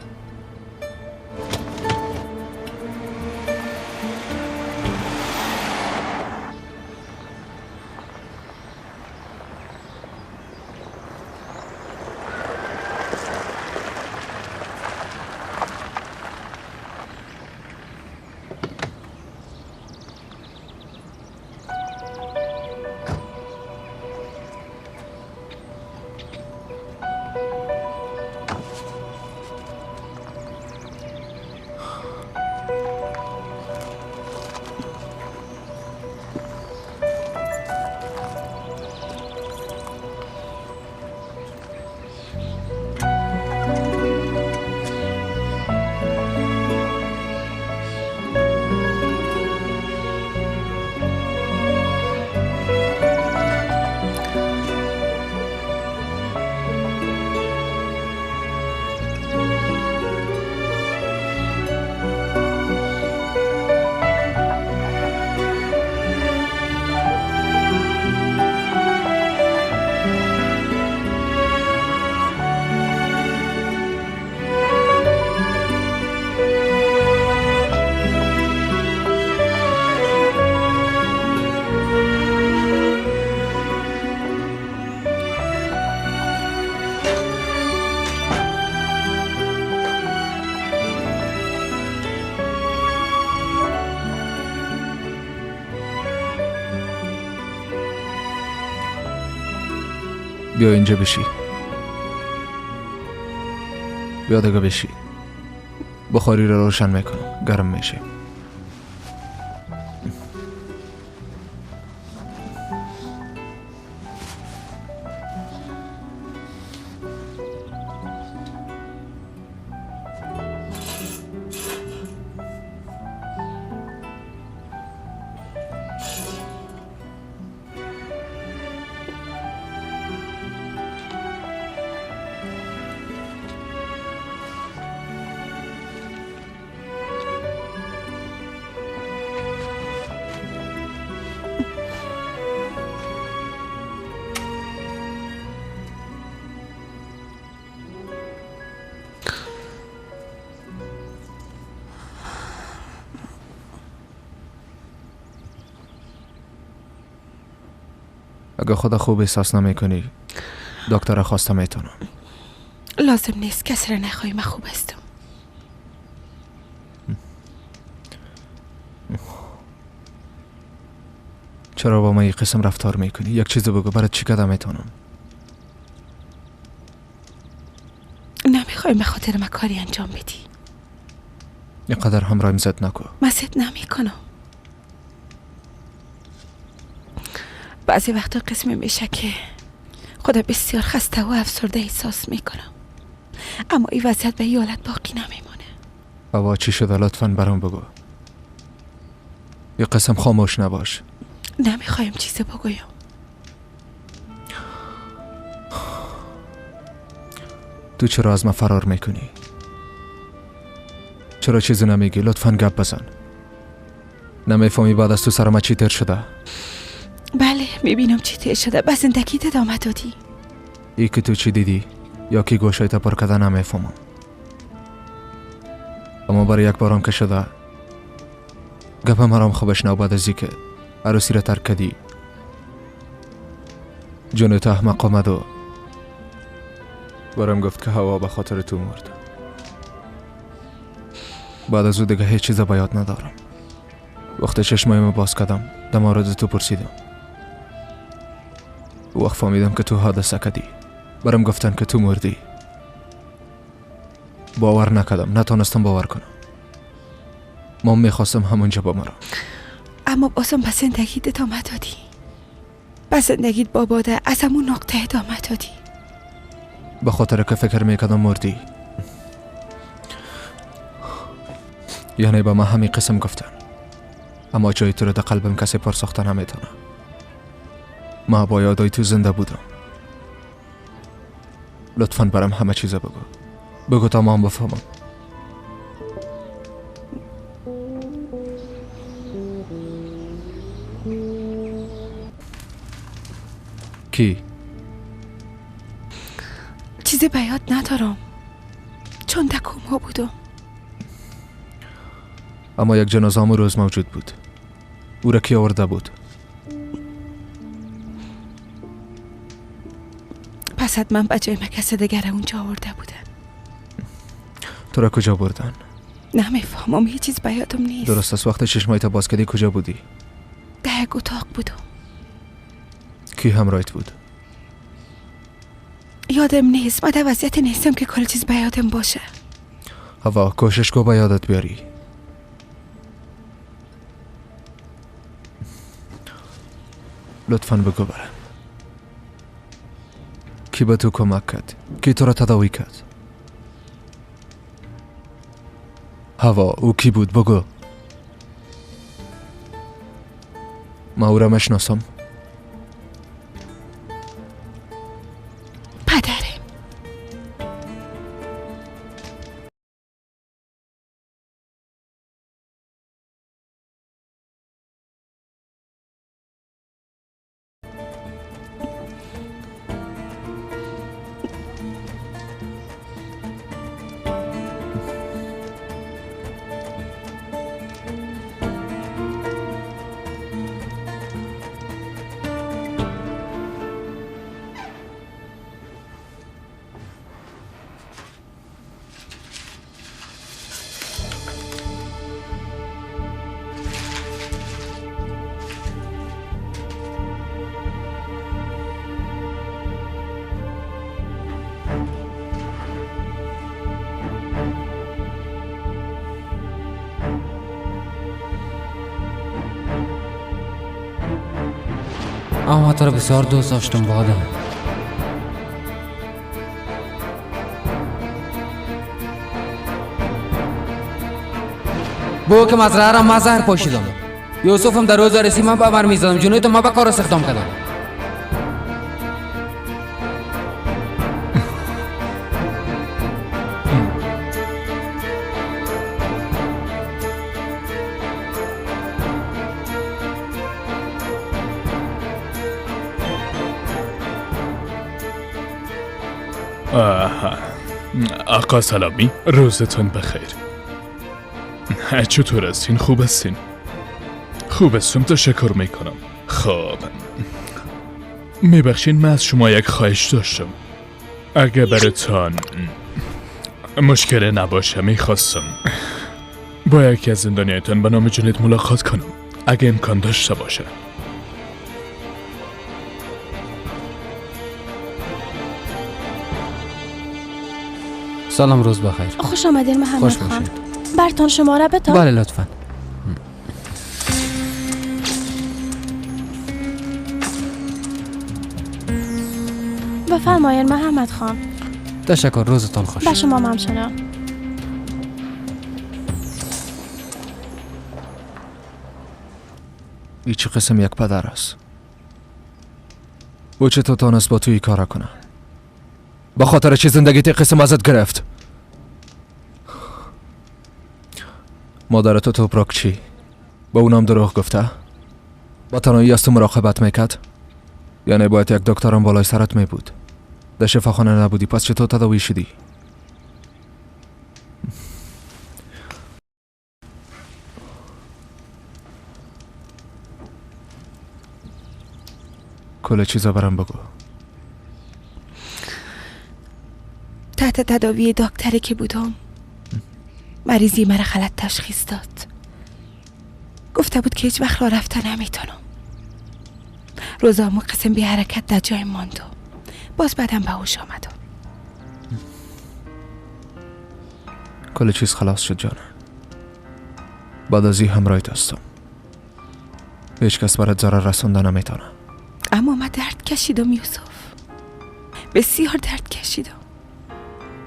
بیا اینجا بشی. بیا دیگه بشی. بخاری رو روشن میکنم، گرم میشه. اگه خدا خوب احساس نمی کنی دکتر خواسته میتونم. لازم نیست، کسی را نخواهی، من خوب هستم. چرا با من این قسم رفتار میکنی؟ یک چیز بگو، برات چی کردم میتونم؟ نمیخوایم به خاطر من کاری انجام بدی. اینقدر همراهیم زد نکن. من زد نمیکنم. بعضی وقتا قسم میشه که خدا بسیار خسته و افسرده احساس میکنم، اما این وضعیت به این حالت باقی نمیمانه. بابا چی شده؟ لطفا برام بگو. یه قسم خاموش نباش. نمیخوایم چیزی بگویم. تو چرا از من فرار میکنی؟ چرا چیزی نمیگی؟ لطفا گپ بزن. نمیفهمی بعد از تو سر من چی تیر شده؟ بله میبینم چی تیر شده. به زندگیت ادامه دادی. ای که تو چی دیدی یا کی گوشایت پر کرده نمیفهمم، اما برای یک بارم که شده گپ مرام خوبش نو. بعد از که عروسی را ترک کردی جون تو احمق آمد و برام گفت که هوا به خاطر تو مرد. بعد از او دیگه هیچ چیز به یاد ندارم. وقتی چشمایم باز کردم در مورد تو پرسیدم. وقت فهمیدم که تو حادثه کردی. برام گفتن که تو مردی. باور نکردم، نتونستم باور کنم. ما میخواستم همونجا بمیرم، اما بازم به زندگیت ادامه دادی. به زندگیت با باده از همون نقطه ادامه دادی. به خاطر که فکر میکردم مردی. یعنی به ما همین قسم گفتن، اما جای تو رو در قلبم کسی پر ساخته نمیتونه. ما با یادای تو زنده بودم. لطفا برام همه چیز بگو. بگو تا ما هم بفهمم. کی؟ چیزی به یاد ندارم، چون در کوما بودم. اما یک جنازه همون روز موجود بود. او را کی آورده بود؟ پس حتما به جای من کس دیگر اونجا آورده بودن. تو را کجا بردن؟ نمیفهمم، هیچ چیز به یادم نیست. درست است. وقتی چشمایت باز کردی کجا بودی؟ در یک اتاق بودم. کی همراهت بود؟ یادم نیست. من در وضعیت نیستم که کل چیز به یادم باشه. هوا کوشش کو به یادت بیاری. لطفا بگو برم. کی به تو کمک کرد؟ کی تو را تداوی کرد؟ هوا او کی بود؟ بگو. ما او را مشناسم. پدرم. اما تو رو بسیار دوست داشتم باده. بو که مزرعه را من زهر پاشیدم. یوسفم در روز رسی من به بر میزدم. جنوی تو من به کار استخدام کردم. آها. آقا سلامی، روزتون بخیر. چطور هستین؟ خوب هستین؟ خوب هستم، تشکر میکنم. خب میبخشین، من از شما یک خواهش داشتم. اگه براتان مشکل نباشه میخواستم با یکی از زندانیتان به نام جنید ملاقات کنم، اگه امکان داشته باشه. سلام، روز بخیر. خوش آمدین محمد خوش خان. باشید. برتان شماره بتان؟ بله لطفا. بفرمایین محمد خان. تشکر، روزتان خوش. به شما همچنان. ای چه قسم یک پدر است؟ او چطور تانست با توی کار کنه؟ با خاطر چه زندگی تی قسم ازت گرفت؟ مادر تو توپراک چی؟ با اونم دروغ گفته؟ با تنهایی از تو مراقبت میکرد؟ یعنی باید یک دکترم بالای سرت می بود. در شفاخانه نبودی، پس چطور تداوی شدی؟ کل چیزا برام بگو. تحت تداوی دکتری که بودم مریضی مرا غلط تشخیص داد. گفته بود که هیچ وقت راه رفتن نمیتونم. روزامو قسم بی حرکت در جای ماندم. باز بعدم به هوش آمدم. کل چیز خلاص شد جانم. بعد از این همراهت هستم. هیچ کس برات ضرر رسانده نمیتونه. اما من درد کشیدم یوسف، بسیار درد کشیدم.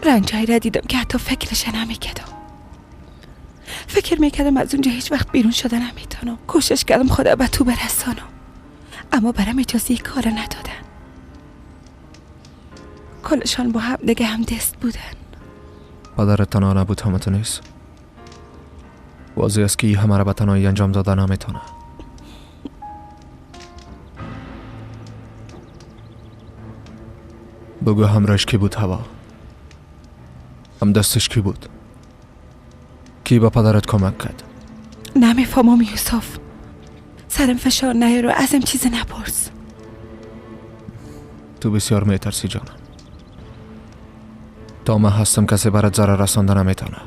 رنجهایی را دیدم که حتی فکرش نمیکردم. فکر میکردم از اونجا هیچ وقت بیرون شده نمیتونم. کوشش کردم خدا به تو برسانم، اما برام اجازه کار ندادن. کلشان با هم دیگه هم دست بودن. پدرت تنها نبود، همه تو نیست. واضح است که همه را به تنهایی انجام داده نمیتونه. بگو همراهش کی بود هوا؟ هم دستش کی بود؟ کی به پدرت کمک کرد؟ نمیفهمم یوسف، سرم فشار نیار و ازم چیزی نپرس. تو بسیار میترسی جانم. تا من هستم کسی برات ضرر رسانده نمیتونه.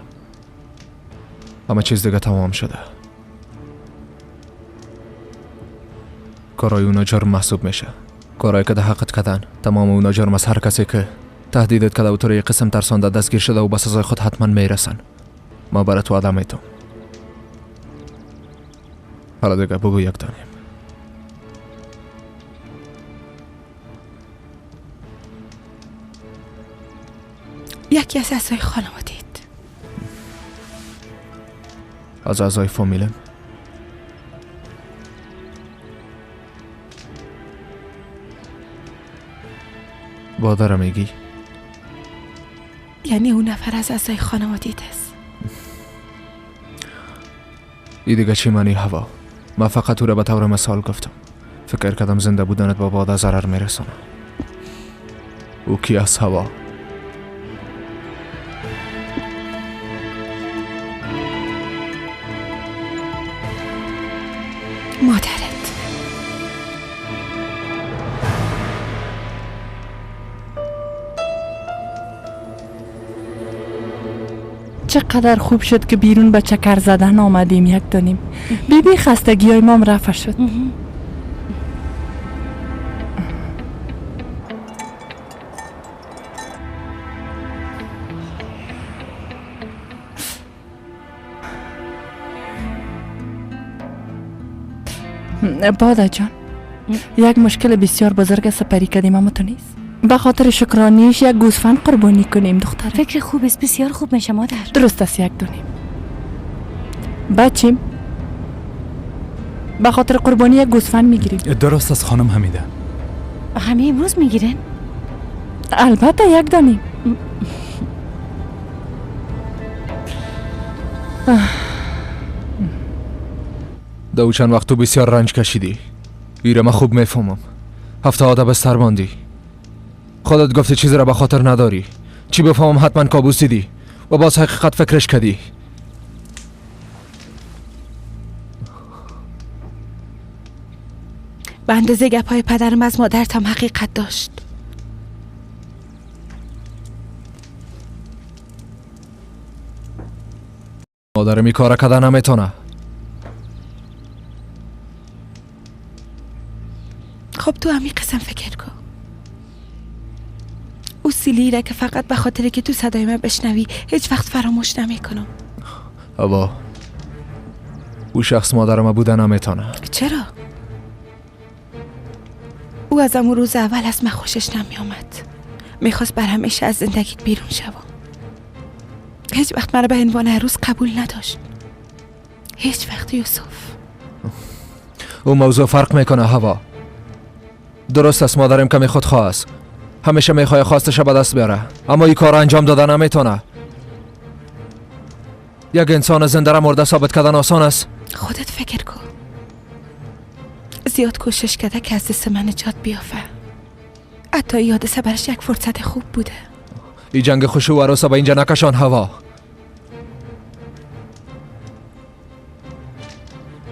همه چیز دیگه تمام شده. کارای اونا جرم محسوب میشه. کارایی که در حقت کردن تمام اونا جرم از هر کسی که تهدیدت کرده و تو رو قسم ترسانده دستگیر شده و به سزای خود حتما میرسن. ما برات وعده میتم. حالا دیگه بگو یک دانیم. یکی از اعضای خانواده‌ات. از اعضای فامیلم؟ بادرم میگی؟ یعنی اون نفر از اعضای خانواده‌ات است. ای دیگه چی معنی هوا؟ من فقط او را به طور مثال گفتم. فکر کردم زنده بودنت با باده ضرر میرسانه. او کی از هوا؟ مادرت. چقدر خوب شد که بیرون به چکر زدن آمدیم یک دانیم. بیبی خستگی های مام رفع شد. بادا جان، یک مشکل بسیار بزرگ سپری کردیم اما تو نیست. به خاطر شکرانیش یک گوسفند قربانی کنیم دختره. فکر خوب است، بسیار خوب میشه مادر. درست است، یک دونیم. بچیم به خاطر قربانی یک گوسفند میگیریم. درست است خانم حمیده. همه امروز میگیرن؟ البته یک دانیم. دو چند وقت تو بسیار رنج کشیدی. ایره من خوب میفهمم. هفته آده بستر ماندی. خودت گفتی چیزی را به خاطر نداری. چی بفهمم حتما کابوس دیدی و باز حقیقت فکرش کردی. به اندازه گپای پدرم از مادرتم حقیقت داشت. مادرم این کار کده نمیتونه. خب تو همی قسم فکر کن. او سیلی را که فقط به خاطر که تو صدای من بشنوی هیچ وقت فراموش نمیکنم. هوا، او شخص مادرم بوده نمیتونه. چرا؟ او از امون روز اول از من خوشش نمی آمد. میخواست بر همیشه از زندگیت بیرون شوم. هیچ وقت مرا به عنوان عروس قبول نداشت. هیچ وقت یوسف. او موضوع فرق میکنه هوا. درست است مادرم کمی خودخواه است، همیشه میخواه خواستش به دست بیاره، اما این کار انجام داده نمیتونه. یک انسان زنده را مرده ثابت کردن آسان است؟ خودت فکر کن. زیاد کوشش کرده که از دست من نجات بیافه. حتی این حادثه برش یک فرصت خوب بوده. این جنگ خوشو و عروس به اینجا نکشان هوا.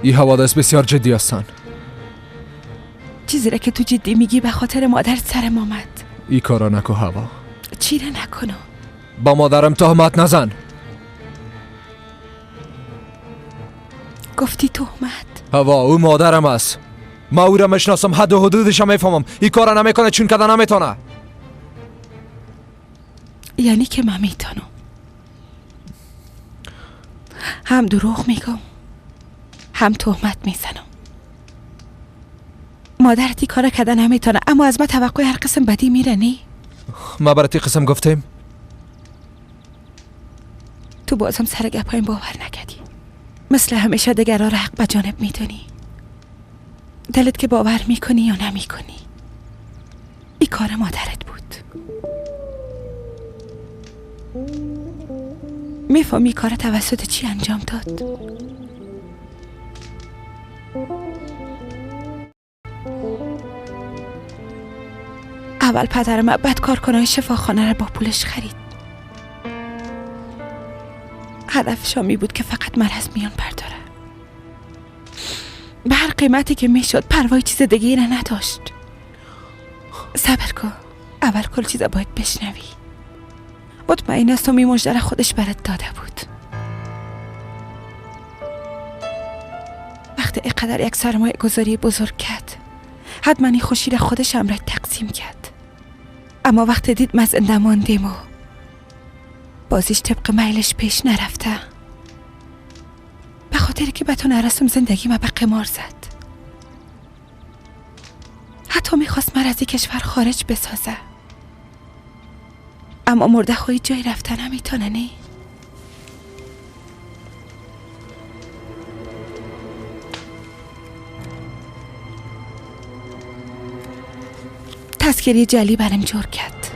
این حوادث بسیار جدی هستند. چیزی را که تو جدی میگی به خاطر مادر سرم آمد. این کارا نکو هوا. چی را نکنم؟ با مادرم تهمت نزن. گفتی تهمت؟ هوا، او مادرم است. ما او را میشناسم، حد و حدودش میفهمم. این کارا نمیکنه چون کده نمیتونه. یعنی که من میتونم. هم دروغ میگم هم تهمت میزنم. مادرت این کارا کده نمیتونه، اما از ما توقع هر قسم بدی میره. نی؟ ما برات قسم گفتیم. تو بازم سر گپایم باور نکردی. مثل همیشه دیگرا را حق به جانب میدونی. دلت که باور میکنی یا نمیکنی، این کار مادرت بود. میفهمی کار توسط چی انجام داد؟ اول پدرم بعد کارکنای شفاخانه را با پولش خرید. هدفش می بود که فقط من از میان برداره. به هر قیمتی که میشد، پروای چیز دیگه را نداشت. صبر کن، اول کل چیزا باید بشنوی. مطمئن هستم این مژده را خودش برات داده بود. وقتی اینقدر یک سرمایه گذاری بزرگ کرد، حتما این خوشی را خودش هم را تقسیم کرد. اما وقتی دید ما زنده ماندیم و بازیش طبق میلش پیش نرفته، به خاطر که به تو نرسم زندگی ما به قمار زد. حتی میخواست مرا از این کشور خارج بسازه، اما مرده خواهی جای رفتن نمیتونه. نه؟ تذکری جلی برم جور کرد.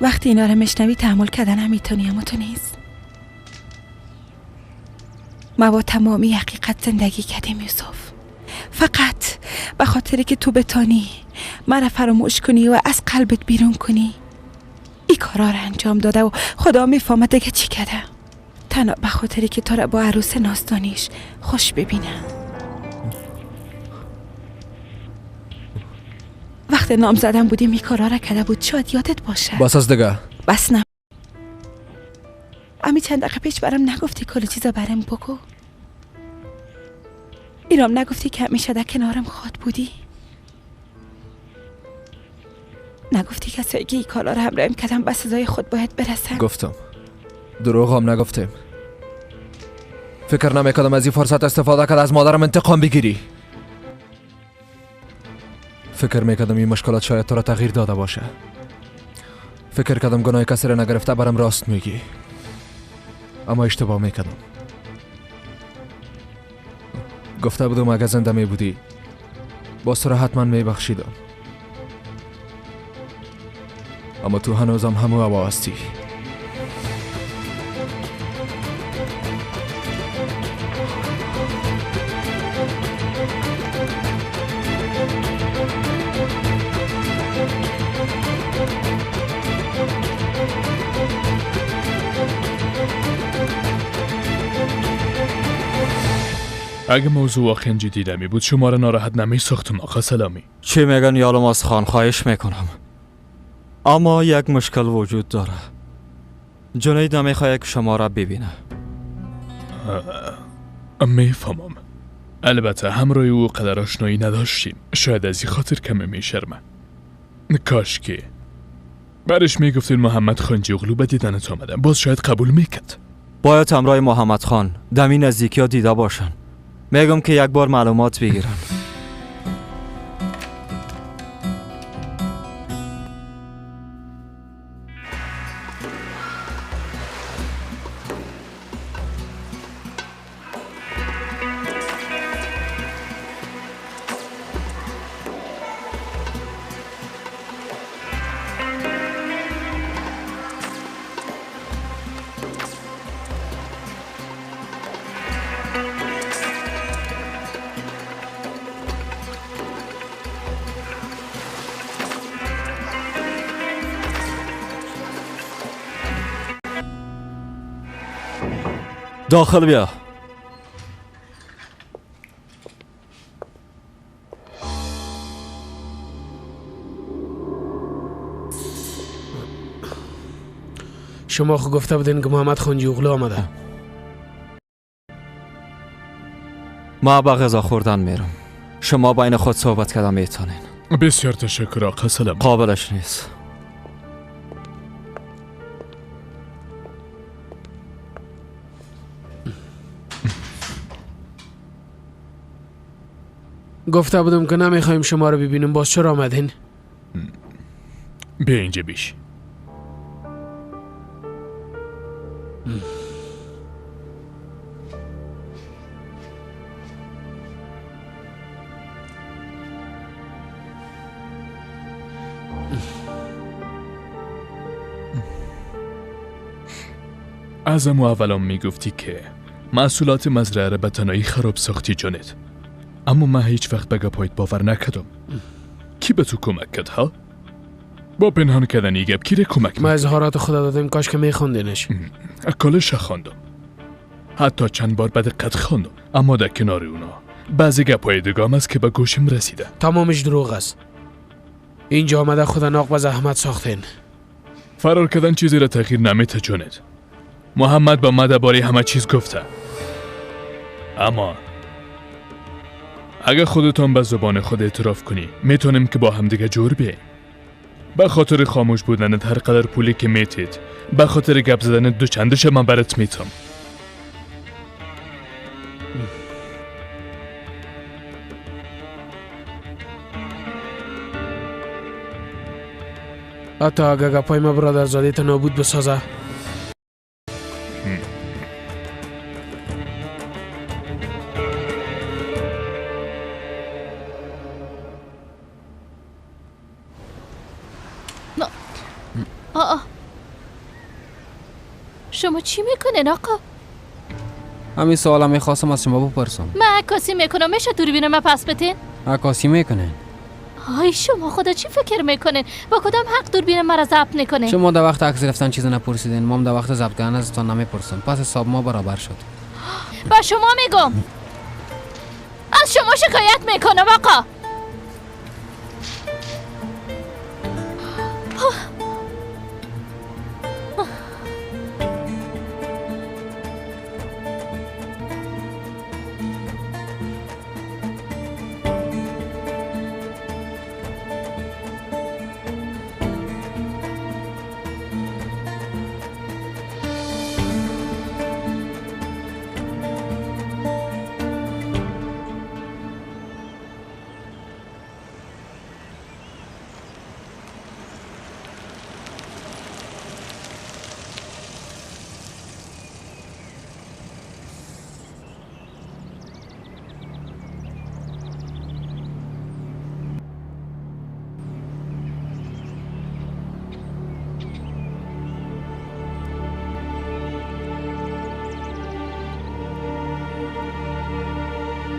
وقتی اینا رو مشنوی تحمل کردن نمیتونی، اما تو نیست. ما با تمامی حقیقت زندگی کردیم یوسف، فقط به خاطر که تو بتانی مرا فراموش کنی و از قلبت بیرون کنی این کارا رو انجام داده و خدا میفهمد دیگه چی کرده. تنها به خاطری که تو را با عروس نازدانیش خوش ببینم. وقت نام زدن بودیم این کارا را کرده بود، شاید یادت باشه. بس از دیگه. بس نه. امی چند دقیقه پیش برام نگفتی کل چیزا برام بگو؟ ایرام نگفتی که همیشه در کنارم خواد بودی؟ نگفتی کسایی که این کارا را همراهیم کردن به سزای خود باید برسن؟ گفتم. دروغ هم نگفتیم. فکر نمیکردم از این فرصت استفاده کرد از مادرم انتقام بگیری. فکر میکردم این مشکلات شاید تو را تغییر داده باشه. فکر کردم گناه کسی را نگرفته برام راست میگی، اما اشتباه میکردم. گفته بودم اگه زنده می بودی با تو را حتما میبخشیدم، اما تو هنوزم همو هوا هستی. اگه موضوع واقعا جدی نمی بود شما را ناراحت نمی ساختم آقا سلامی. چی میگن یالماز خان؟ خواهش میکنم، اما یک مشکل وجود داره. جنید نمیخواد که شما را ببینه. میفهمم. البته همراه او قدر آشنایی نداشتیم، شاید از این خاطر کمی میشرمه. کاش که برش میگفتین محمد خانجی اغلو به دیدنت آمدم، باز شاید قبول میکرد. باید همراه محمد خان دمی نزدیکی ها دیده باشن. میگم که یک بار معلومات بگیرن. داخل بیا. شما خو گفته بودین که محمد خانجی اغلو آمده. ما با غذا خوردن میرم، شما بین خود صحبت کردن میتونین. بسیار تشکر آقا سلام. قابلش نیست. گفته بودم که نمیخوایم شما رو ببینیم، باز چرا آمدین؟ بیا اینجا بیش. از امو اولام میگفتی که محصولات مزرعه را به تنهایی خراب ساختی جانت، اما من هیچ وقت به گپایت باور نکردم. کی به تو کمک کرد ها؟ با پنهان کردن ای گپ کی را کمک؟ ما اظهارات خود دادیم، کاش که میخوندینش. کلش خواندم، حتی چند بار به دقت خواندم، اما در کنار اونا بعضی گپای دیگه هم است که به گوشم رسیده. تمامش دروغ است. اینجا آمده خود ناق به زحمت ساختین. فرار کردن چیزی را تغییر نمیده جانت. محمد با ما درباره همه چیز گفته، اما اگه خودتان به زبان خود اعتراف کنی میتونیم که با همدیگه جور بیاییم. به خاطر خاموش بودنت هر قدر پولی که میتید، به خاطر گپ زدن دو چندش من برات میتم. حتی اگه گپای ما برادرزاده تا نابود بسازه. شما چی میکنین آقا؟ همین سوالم میخواستم از شما بپرسم. من عکاسی میکنم، میشه دوربین من پس بتین؟ عکاسی میکنین؟ آی شما خدا چی فکر میکنین؟ با کدام حق دوربین مرا ضبط میکنین؟ شما در وقت عکس گرفتن چیزی نپرسیدین، ما هم در وقت ضبط کردن ازتان نمیپرسم. پس حساب ما برابر شد. با شما میگم از شما شکایت میکنم آقا.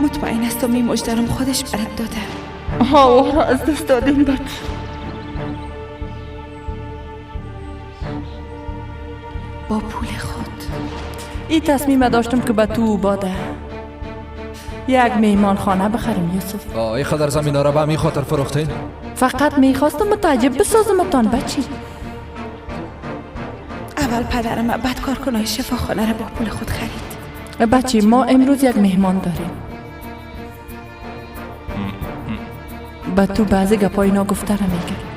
مطمئن هستم این مجدرم خودش برات داده. ها را از دست دادیم بچه. با پول خود این تصمیم داشتم که به تو باده یک میهمانخانه بخرم یوسف. آی خدر زمین را به همین خاطر فروختین؟ فقط میخواستم متعجب بسازمتان بچی. اول پدرم بعد کارکنای شفاخانه را با پول خود خرید. بچی ما امروز یک مهمان داریم. به تو بعضی گپای ناگفته را میگه.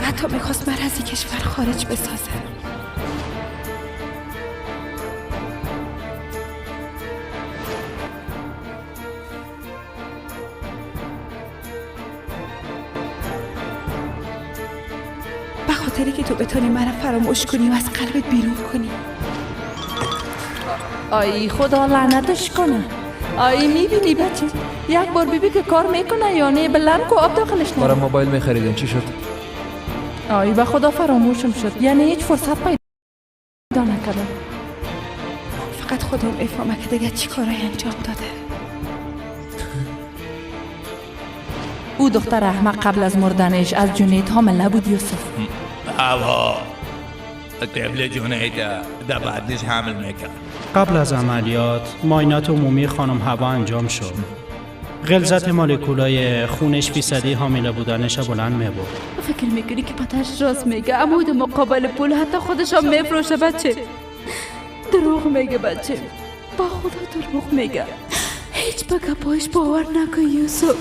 حتی میخواست من از این کشور خارج بسازه. به خاطری که تو بتونی مرا فراموش کنی و از قلبت بیرون کنی. آی خدا لعنتش کنه. آی میبینی بچه، یک بار بیبی که کار میکنه یا نه، بلند کو آب داخلش نه. برای موبایل میخریدین چی شد؟ آی به خدا فراموشم شد، یعنی هیچ فرصت پیدا نکردم. فقط خودم افهمه که دیگه چی کارای انجام داده. او دختر احمق قبل از مردنش از جنید حامله بود یوسف. هوا طفل جنید در بدنش حمل میکرد. قبل از عملیات معاینات عمومی خانم هوا انجام شد. غلظت مولکولای خونش فیصدی حامله بودنش بلند میبرد. فکر میکنی که پدرش راست میگه؟ اما در مقابل پول حتی خودش هم میفروشه بچه. دروغ میگه بچه، با خدا دروغ میگه. هیچ به گپایش باور نکن یوسف.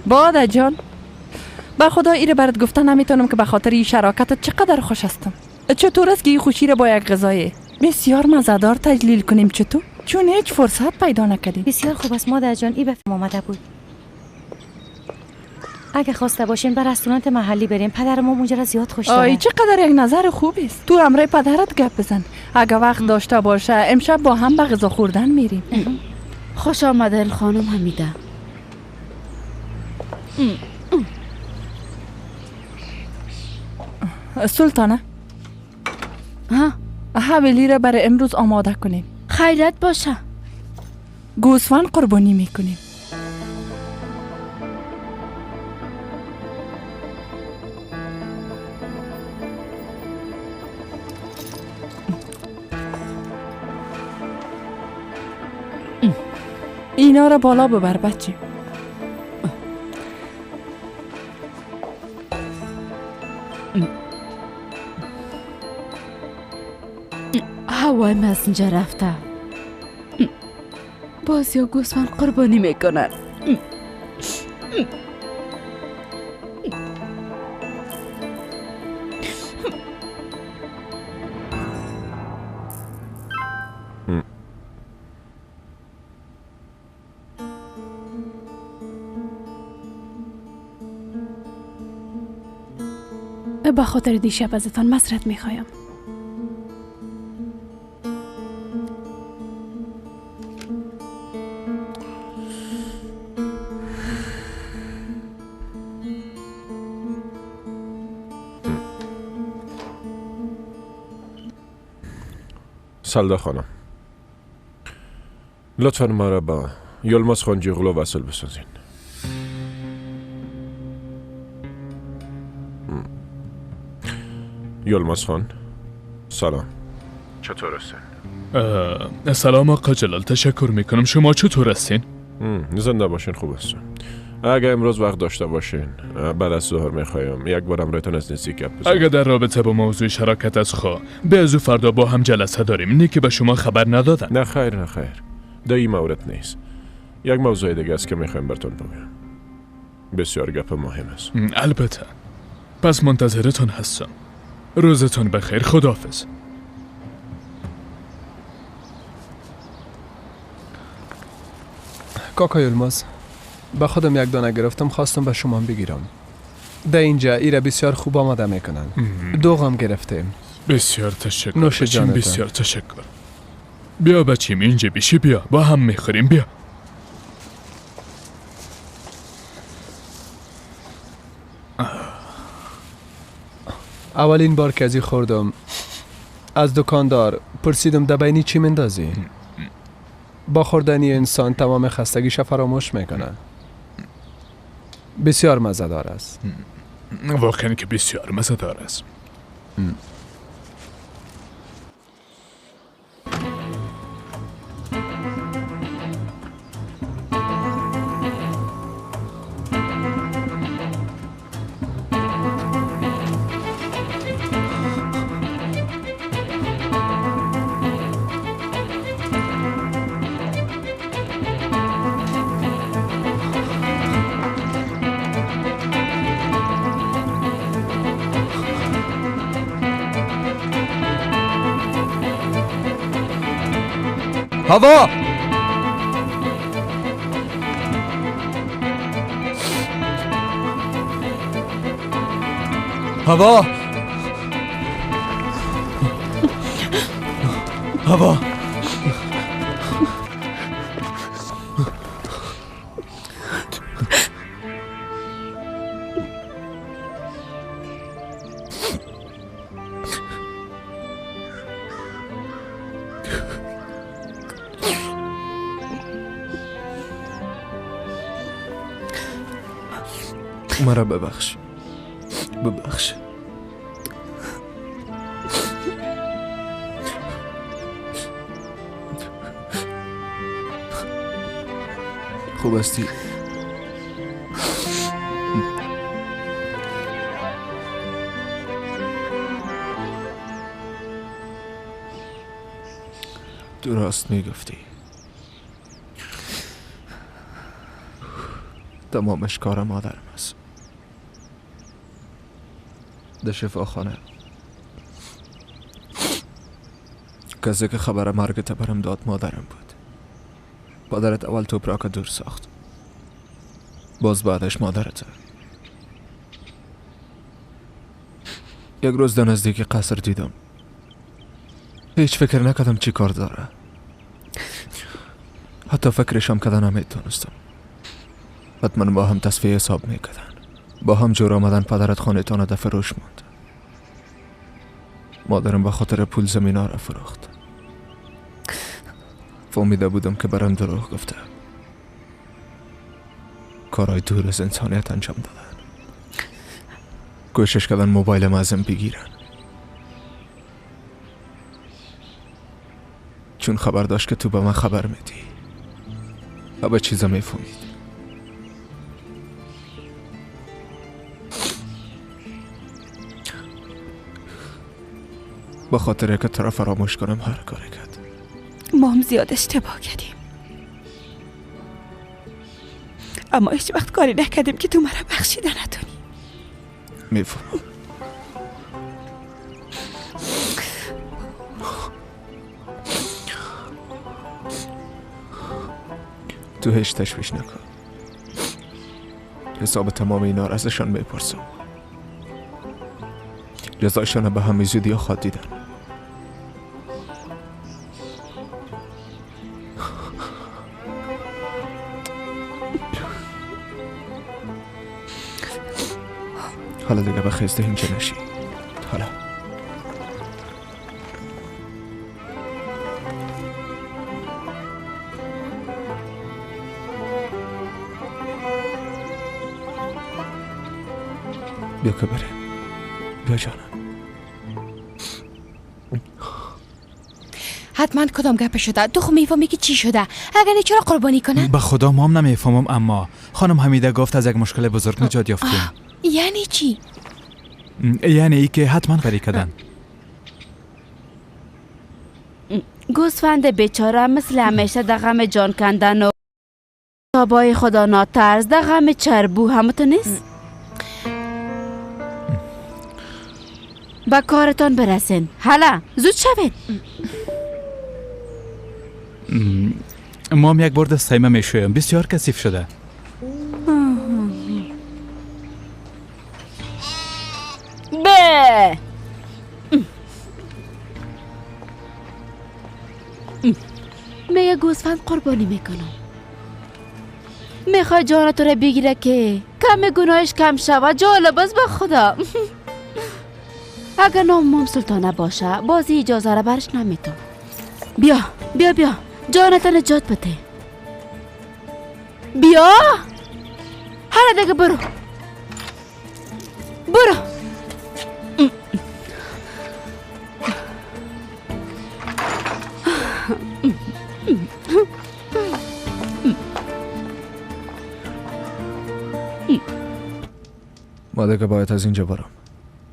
باده جان، به خدا ایره برات گفته نمیتونم که به خاطر این شراکتت چقدر خوش هستم. چطور است که این خوشی را با یک غذای بسیار مزهدار تجلیل کنیم؟ چطور؟ چون هیچ فرصت پیدا نکردیم. بسیار خوب است مادر جان، ای به آمده بود. اگه خواسته باشین به رستوران محلی بریم، پدرم اونجا را زیاد خوش داره. آی چقدر یک نظر خوب است. تو همراه پدرت گپ بزن، اگه وقت داشته باشه امشب با هم به غذا خوردن میریم. خوش آمدین خانم حمیده. سلطانه، ها حویلی را برای امروز آماده کنیم. خیرت باشه. گوسفند قربانی میکنیم. اینا را بالا ببر بچه. هوای من از اینجا رفته. باز یا گوسفند قربانی میکنن. به خاطر دیشب ازتان معذرت میخوایم. سلدا خانم، لطفا ما را با یلماز خانجیغلو وصل بسازین. یلماز خان، سلام. چطور هستین؟ سلام آقا جلال، تشکر میکنم. شما چطور هستین؟ زنده باشین، خوب هستم. اگه امروز وقت داشته باشین بعد از ظهر میخوایم یک بارم رایتان از نزدیک گپ بزنیم. اگه در رابطه با موضوع شراکت از خوا به از فردا با هم جلسه داریم. نه که به شما خبر ندادن. نه خیر، نه خیر، در این مورد نیست. یک موضوع دیگه است که میخوایم براتون بگم. بسیار گپ مهم است. البته. پس منتظرتون هستم. روزتون بخیر، خداحافظ. کاکا یلماز، به خودم یک دانه گرفتم، خواستم به شما بگیرم. در اینجا ایره بسیار خوب آماده میکنن. دوغ هم گرفتیم. بسیار تشکر. نوش جانتان. بسیار تشکر. بیا بچیم اینجا بیشی، بیا با هم میخوریم. بیا. اولین بار که ازی خوردم از دکاندار پرسیدم دبینی چی مندازی؟ با خوردنی انسان تمام خستگیش فراموش میکنه. بسیار مزه‌دار است. واقعا که بسیار مزه‌دار است. هوا! هوا! هوا! مرا ببخش، ببخش. خوب هستی؟ تو راست میگفتی. تمامش کار مادرم است. در شفاخانه کسی که خبر مرگ برم داد مادرم بود. پدرت اول توپراک دور ساخت، باز بعدش مادرت. یک روز در نزدیک قصر دیدم. هیچ فکر نکردم چی کار داره. حتی فکرشم کردن نمیتونستم. حتما با هم تصفیه حساب میکردن. با هم جور آمدن. پدرت خانه تان در فروش ماند. مادرم به خاطر پول زمینا را فروخت. فهمیده بودم که برام دروغ گفته. کارهای دور از انسانیت انجام دادن. کوشش کردن موبایلم ازم بگیرن. چون خبر داشت که تو به من خبر میدی و به چیزا میفهمید. با خاطر که تو را فراموش کنم هر کاری کرد. ما هم زیاد اشتباه کردیم، اما هیچ وقت کاری نکردیم که تو مرا بخشیده نتونی. میفهمم. تو هیچ تشویش نکن. حساب تمام اینا را ازشان میپرسم. جزایشان به همین زودی خواهد دیدن. حالا دیگه به خیزده اینجا نشی. حالا بیا که بریم. بیا جانم. حتما کدام گپ شده؟ تو خو میفهمی که چی شده؟ اگر چرا قربانی کنن؟ به خدا ما هم نمیفهمم، اما خانم حمیده گفت از یک مشکل بزرگ نجات یافتیم. یعنی چی؟ یعنی ای که حتما فری کردن. گوسفند بیچاره مثل همیشه در غم جان کندن و تابای خدا ناترس در غم چربو همه تو نیست؟ به کارتان برسین. حالا زود شوید. ما هم یک بار دستایمه میشویم، بسیار کثیف شده. به میگه گوسفند قربانی میکنم. میخوای جان تو را بگیره که کم گناهش کم شود. جالب است به خدا. اگر نام مام سلطانه باشه بازی اجازه را برش نمیتم. بیا بیا بیا جانت نجات بده. بیا حالا دیگه برو برو. ما دیگه باید از اینجا برم.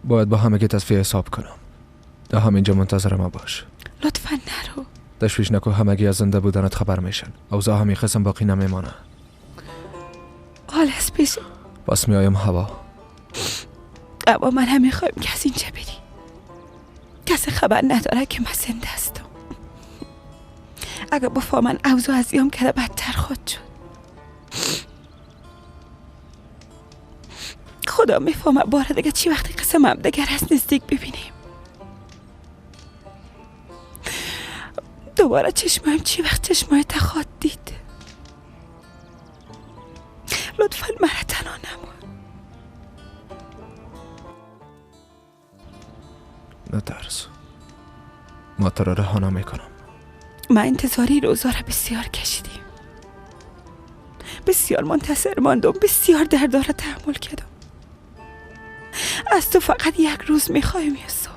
باید با همه که تصفیه حساب کنم. در همینجا منتظر ما باش. لطفا نرو. تشویش نکن، همگی از زنده بودنت خبر میشن. اوضاع همین قسم باقی نمیمانه. حال از پیش پس میایم هوا. اما من هم میخوایم که از اینجا بری. کسی خبر نداره که من زنده هستم. اگر بفهمن اوضاع از ایام کرده بدتر خود شد. خدا میفهمه بار دیگه چی وقتی قسم هم دیگر از نزدیک ببینیم. دوباره چشمایم چی وقت چشمای تخواد دید. لطفا مرا تنها نمان. نترس، ما تو را رها نمیکنم. ما انتظاری روزا را بسیار کشیدیم، بسیار منتظر ماندم، بسیار دردا را تحمل کردم. از تو فقط یک روز میخوایم یوسف،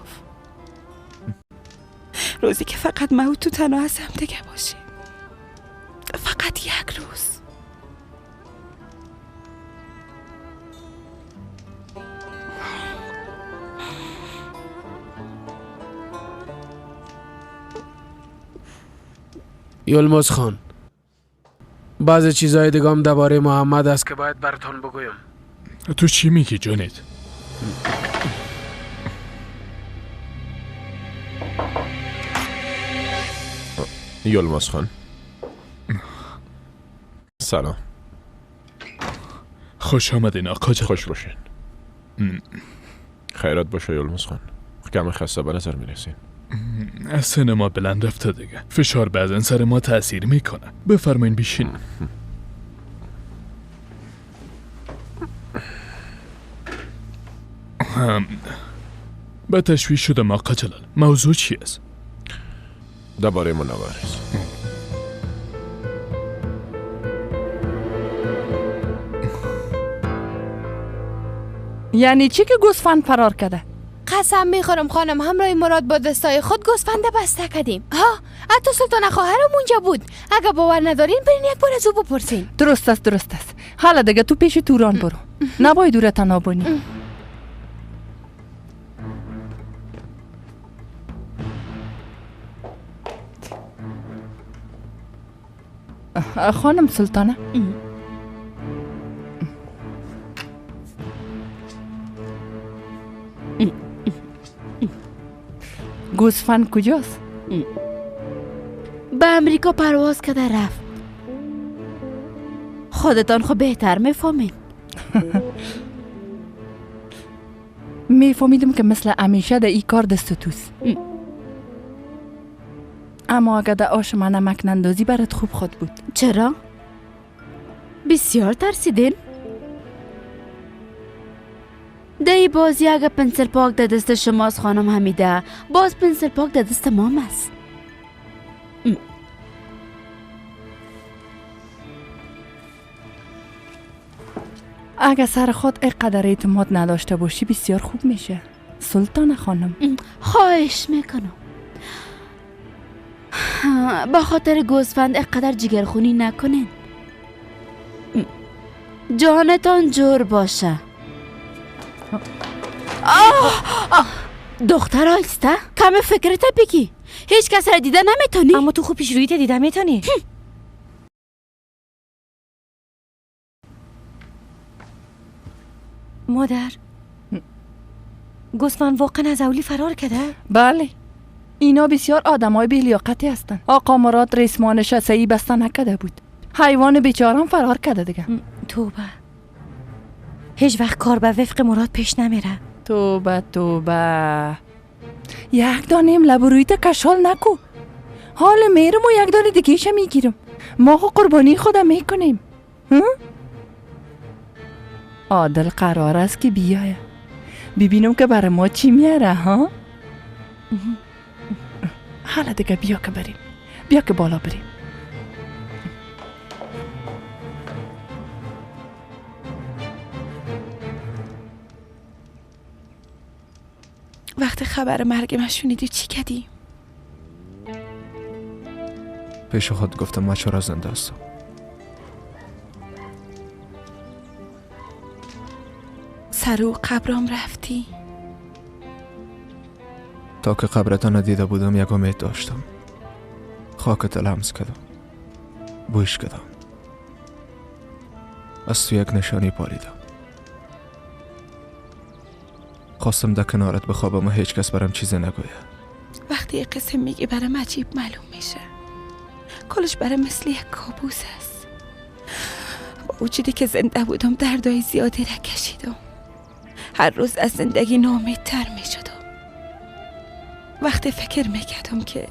روزی که فقط ما و تو تنها از هم دیگه باشیم. فقط یک روز. یلمز خان، بعضی چیزای دیگه هم درباره محمد است که باید براتون بگویم. تو چی میگی جونید؟ یلمز خان سلام. خوش آمدین آقا جان. خوش باشین. خیرات باشه یلمز خان. کم خسته به نظر میرسین. از سن ما بلند رفته دیگه. فشار بعضا سر ما تاثیر میکنه. بفرمایین بیشین. به تشویش شدم آقا جلال. موضوع چی است؟ درباره منور است. یعنی چی که گوسفند فرار کرده؟ قسم میخورم خانم، همراه مراد با دستای خود گوسفند بسته کردیم. ها، حتی سلطان خواهرم اونجا بود. اگه باور ندارین برین یک بار از او بپرسین. درست است درست است. حالا دیگه تو پیش توران برو. نباید دور تنها بونی. خانم سلطانه، گوسفند کجاست؟ به امریکا پرواز کرده رفت. خودتان خب بهتر میفهمین. میفهمیدم که مثل همیشه در ای کار دست توست. اما اگه در آش من نمک نندازی برات خوب خود بود. چرا؟ بسیار ترسیدین؟ در ای بازی اگه پنسل پاک در دست شماست خانم حمیده، باز پنسل پاک در دست مام است. اگه سر خود اینقدر اعتماد نداشته باشی بسیار خوب میشه سلطان خانم. خواهش میکنم با خاطر گوسفند اینقدر جگرخونی نکنین. جانتان جور باشه. آه دختر آیسته کم فکرت بگی. هیچ کس را دیده نمیتونی. اما تو خوب پیش رویت دیده میتونی. مادر، گوسفند واقعا از اولی فرار کرده؟ بله، اینا بسیار آدمای بی‌لیاقتی هستن. آقا مراد ریسمانش صحیح بسته نکرده بود. حیوان بیچارم فرار کرده دیگه. توبه، هیچ وقت کار به وفق مراد پیش نمیره. توبه توبه. یک دانیم لب رویت کشال نکو. حال میرم و یک دانه دیگه میگیرم. ما خو قربانی خودم میکنیم. عادل قرار است که بیایه ببینم که برای ما چی میاره. ها حالا دیگه بیا که بریم، بیا که بالا بریم. وقتی خبر مرگ من شنیدی چی کردی؟ پیش خود گفتم من چرا زنده هستم. سر او قبرم رفتی؟ تا که قبرت ندیده بودم یک امید داشتم. خاکت لمس کردم، بوش کردم، از تو یک نشانی پالیدم. خواستم در کنارت بخوابم و هیچ کس برام چیزی نگویه. وقتی یک قصه میگی برام عجیب معلوم میشه. کلش برام مثل یک کابوس است. با وجودی که زنده بودم دردای زیادی را کشیدم. هر روز از زندگی ناامیدتر میشدم. وقتی فکر میکردم که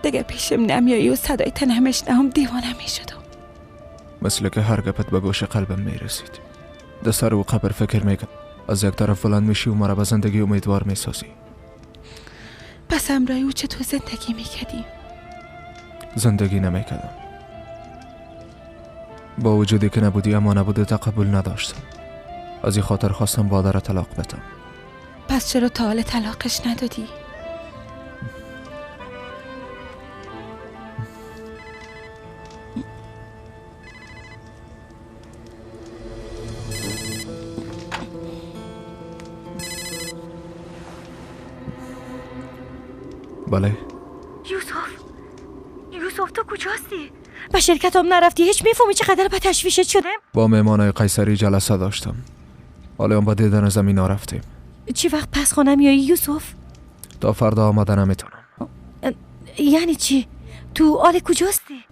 دیگه پیشم نمیایی و صدای تنهمش نهم دیوانه میشدم. مثل که هر گپت به گوش قلبم میرسید. در سر و قبر فکر میکردم. از یک طرف بلند میشی و مرا به زندگی امیدوار میسازی. پس همراه او چطور زندگی میکردی؟ زندگی نمیکردم. با وجودی که نبودی اما نبوده تقبل نداشتم. از این خاطر خواستم بادر طلاق بدم. پس چرا تا حال طلاقش ندادی؟ بله. یوسف تو کجاستی؟ به شرکتم نرفتی؟ هیچ میفهمی چقدر به تشویشت شدم؟ با مهمانای قیصری جلسه داشتم. حالا هم با دیدن زمین رفتیم. چی وقت پس خانه میایی یوسف؟ تا فردا آمده نمیتونم. یعنی چی؟ تو آل کجاستی؟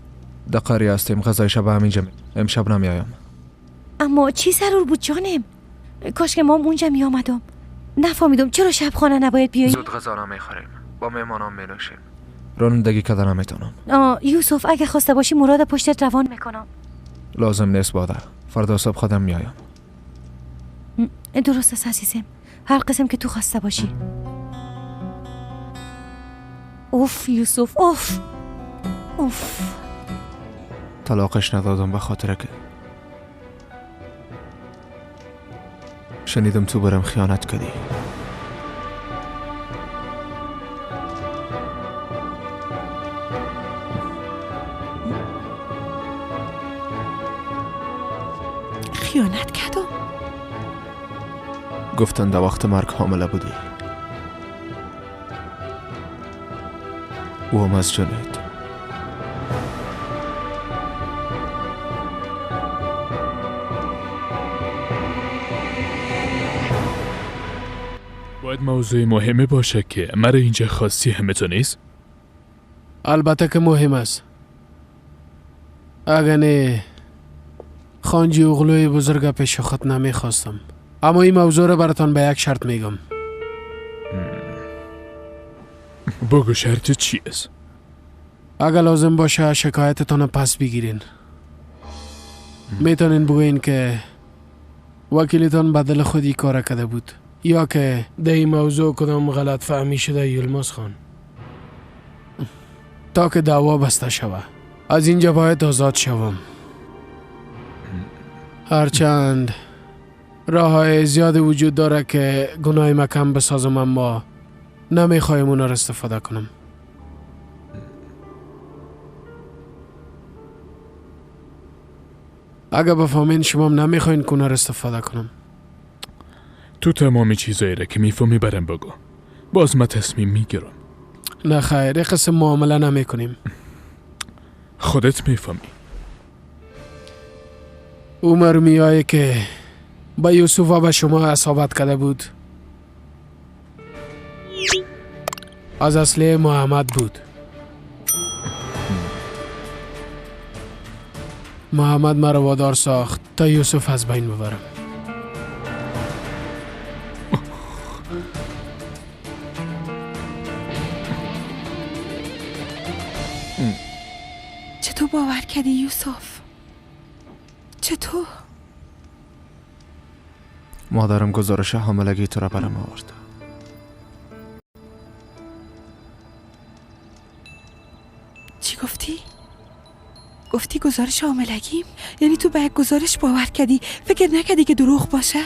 در قریه هستیم. غذای شب همینجا. امشب نمیایم. اما چی ضرور بود جانم؟ کاش که ما اونجا میآمدم. نفهمیدم چرا شب خانه نباید بیایی؟ زود غذا نمیخوریم. با مهمانام مینوشیم. رانندگی کردن نمیتونم. یوسف اگه خواسته باشی مراد پشتت روان میکنم. لازم نیست باده. فردا صبح خودم میایم. درست است عزیزم، هر قسم که تو خواسته باشی. اوف یوسف، اوف اوف. طلاقش ندادم به خاطر که شنیدم تو برم خیانت کردی. خیانت کردم؟ گفتن در وقت مرگ حامله بودی. او هم از جنید. باید موضوع مهمی باشه که مرا اینجا خواستی همه تو نیست؟ البته که مهم است. اگه نه خانجی اغلوی بزرگ پیش خود نمیخواستم. اما این موضوع رو براتان به یک شرط میگم. بگو شرط چی است؟ اگر لازم باشه شکایتتان پس بگیرین. میتونین بگوین که وکیلتان بدل خودی کار کرده بود یا که در این موضوع کدام غلط فهمی شده یلماز خان، تا که دعوا بسته شوه. از اینجا باید آزاد شوم. هرچند راه های زیاد وجود داره که گناه ما کم بسازم، اما نمیخوایم اونا را استفاده کنم. اگه بفهمین شما هم نمیخواین که اونا را استفاده کنم. تو تمام چیزایی را که میفهمی برم بگو، باز من تصمیم میگیرم. نه خیر، این قسم معامله نمی کنیم. خودت میفهمی. او مرمیایی که با یوسف و به شما اصابت کرده بود از اصل محمد بود. محمد مرا وادار ساخت تا یوسف از بین ببرم. چطور باور کردی یوسف؟ چطور؟ مادرم گزارش حاملگی تو را برم آورد. چی گفتی؟ گفتی گزارش حاملگیم؟ یعنی تو به یک گزارش باور کردی، فکر نکردی که دروغ باشه؟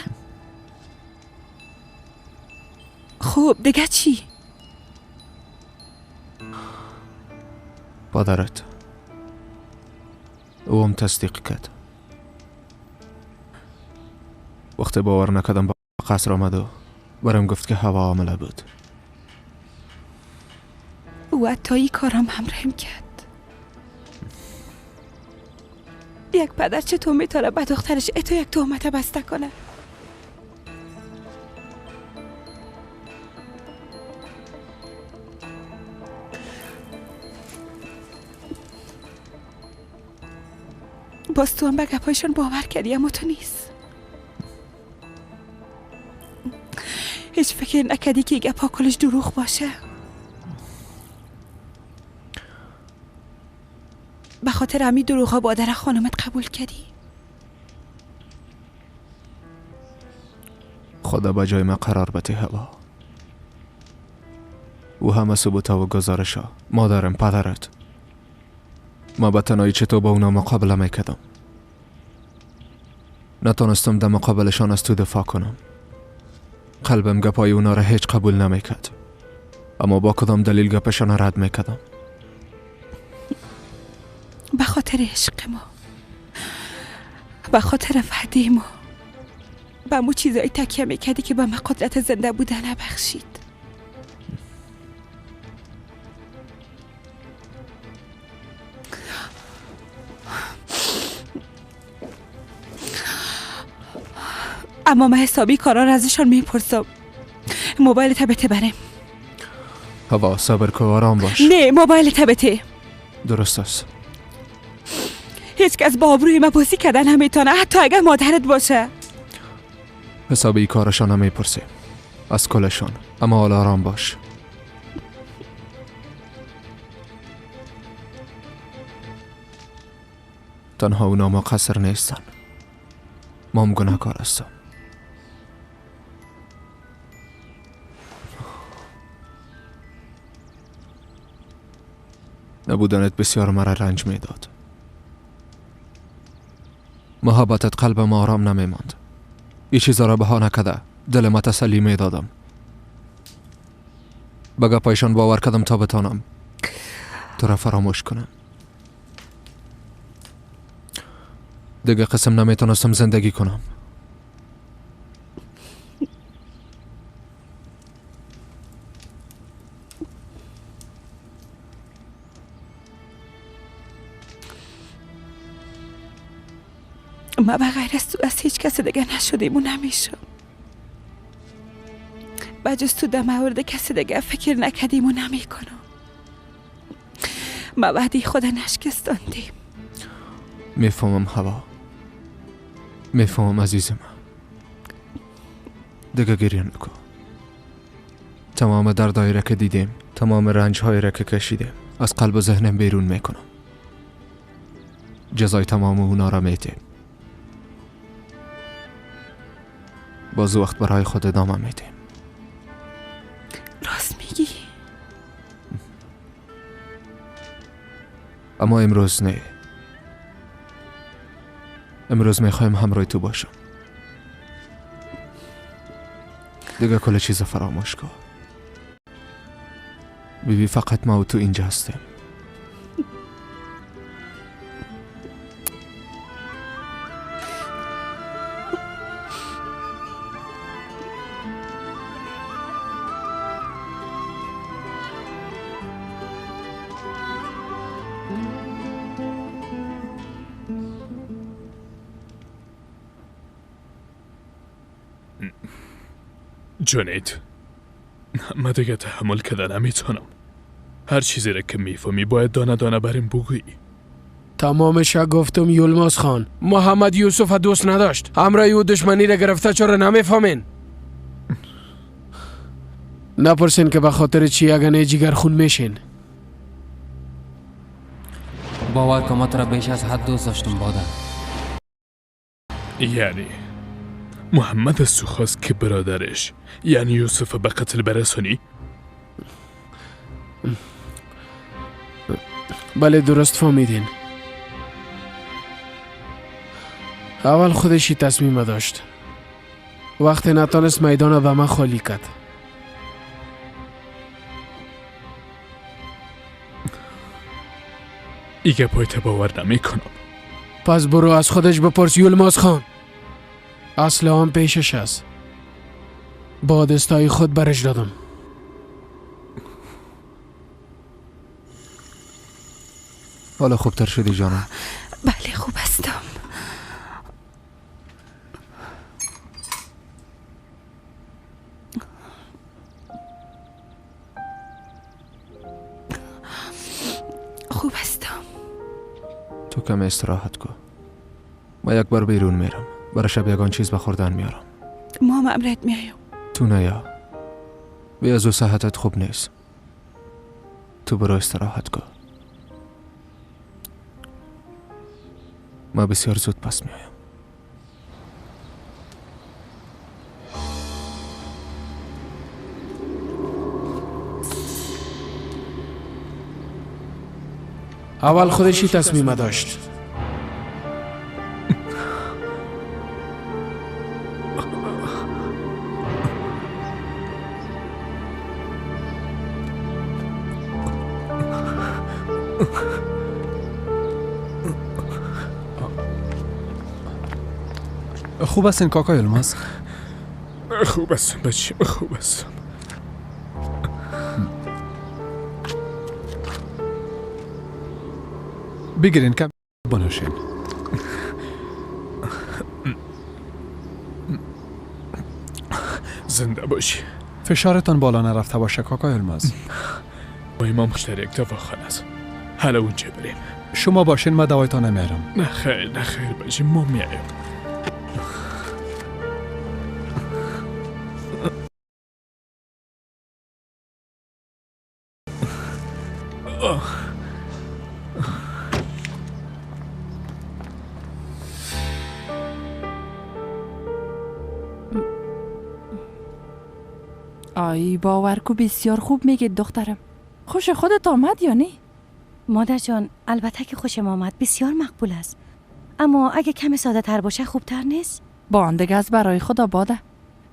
خب دیگه چی؟ پدرت او هم تصدیق کرد. وقتی باور نکردم با قصر آمد و برام گفت که هوا حامله بود. او حتی این کارم همراهم کرد. یک پدر چطور میتونه به دخترش اتو یک تهمت بسته کنه؟ باز تو هم به گپایشان باور کردی، اما تو نیست. هیچ فکر نکردی که گپا کلش دروغ باشه؟ به خاطر همی دروغ ها بادر خانمت قبول کردی؟ خدا به جای من قرار بده هوا. او همه ثبوت و گزارش ها، مادرم، پدرت، ما به تنهایی چطور با اونا مقابله میکردم. نتانستم در مقابلشان از تو دفاع کنم. قلبم گپای اونا را هیچ قبول نمیکرد، اما با کدام دلیل گپشان را رد میکردم؟ به خاطر عشق ما، به خاطر وعده ما، به مو چیزایی تکیه میکردی که به ما قدرت زنده بودن بخشید. اما من حسابی کارا را ازشان میپرسم. موبایل تبته برم. هوا صبر کن، آرام باش. نه موبایل تبته. درست است. هیچ کس با آبروی من بازی کردن نمیتونه، حتی اگر مادرت باشه. حسابی کارشان هم میپرسیم از کلشان، اما حالا آرام باش. تنها اونا مقصر نیستن، ما هم گناهکار هستم. نبودنت بسیار مرا رنج میداد. محبتت قلبم آرام نمیماند. این چیزا را بها نکده دل ما تسلی میدادم. به گپایشان باور کردم تا بتانم تو را فراموش کنم. دیگه قسم نمیتونستم زندگی کنم. ما به غیر از تو از هیچ کس دیگه نشدیم و نمیشم. بجز تو در مورد کسی دیگه فکر نکردیم و نمیکنم. ما وعده خود نشکستاندیم. میفهمم هوا، میفهمم عزیزم. دیگه گریه نکن. تمام دردهایی را که دیدیم، تمام رنجهایی را که کشیدیم از قلب و ذهنم بیرون میکنم. جزای تمام اونا را میدیم. باز وقت برای خود ادامه میدیم. راست میگی؟ اما امروز نه. امروز میخوایم همراه تو باشم. دیگه کل چیز فراموش کن. بیبی فقط ما و تو اینجا هستیم. جونید، من دیگه تحمل کردن نمیتونم. هر چیزی را که میفهمی باید دانه دانه بریم بگویی. تمامش گفتم یلماز خان. محمد یوسف دوست نداشت، همراه او دشمنی را گرفته. چرا نمیفهمین؟ نپرسین که به خاطر چی، اگه نه جگر خون میشین. باور کن ما تو را بیش از حد دوست داشتم باده. یعنی محمد از تو خواست که برادرش یعنی یوسف به قتل برسونی؟ بله درست فهمیدین. اول خودشی تصمیم داشت، وقتی نتانست میدان به من خالی کرد. ایگه پایت باور نمی کنم. پس برو از خودش بپرس یلماز خان. اصل آن پیشش است. با دستای خود برش دادم. حالا خوبتر شدی جانم؟ بله خوب هستم. خوب هستم. تو کم استراحت کن. ما یک بار بیرون میرم. برای شب یگان چیز به خوردن میارم. ما هم امرت میایم. تو نیا. بی از او صحتت خوب نیست. تو برو استراحت کن. ما بسیار زود پس میایم. اول خودشی تصمیم داشت. خوب هستین کاکا یلماز؟ خوب هستم بچیم، خوب هستم. بگیرین کم بنوشین. زنده باشی. فشارتان بالا نرفته باشه کاکا یلماز. با امام در یک دواخانه است. حالا اونجا بریم. شما باشین من دوایتان نمیارم. نه خیر نه خیر باشیم، ما میایم. آی باور کو بسیار خوب میگه دخترم. خوش خودت آمد یا نه؟ مادر جان البته که خوشم آمد، بسیار مقبول است. اما اگه کم ساده تر باشه خوبتر نیست؟ با آن دیگه از برای خدا باده.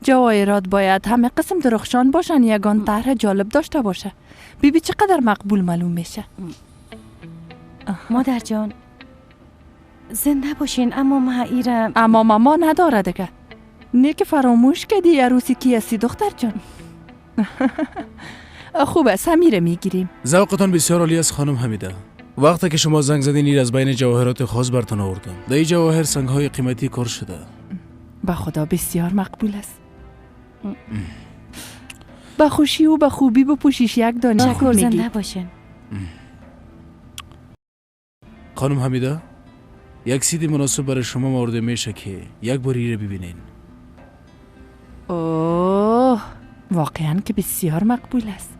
جواهرات باید همه قسم درخشان باشن، یگان طرح جالب داشته باشه. بیبی چقدر مقبول معلوم میشه. مادر جان زنده باشین، اما ما ایرم. اما ماما نداره دیگه. نه که فراموش کردی عروسی کی هستی دختر جان. خوب است، همیره میگیریم. ذوقتان بسیار عالی است خانم حمیده. وقتی که شما زنگ زدین ایر از بین جواهرات خاص برتان آوردم. در این جواهر سنگ های قیمتی کار شده. به خدا بسیار مقبول است. به خوشی و به خوبی بپوشیش یک دانه. شکر، زنده باشین. خانم حمیده یک سید مناسب برای شما مورد میشه که یک بار ایره ببینین. اوه واقعا که بسیار مقبول است.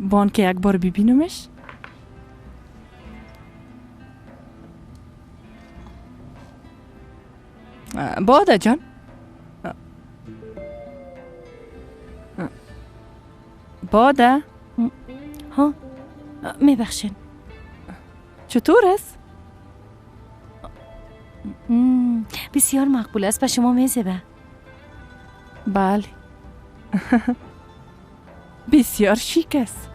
بان که یک بار ببینمش. باده جان باده. ها میبخشین. چطور است؟ بسیار مقبول است، به شما میزبه. بله. بسیار شیک است.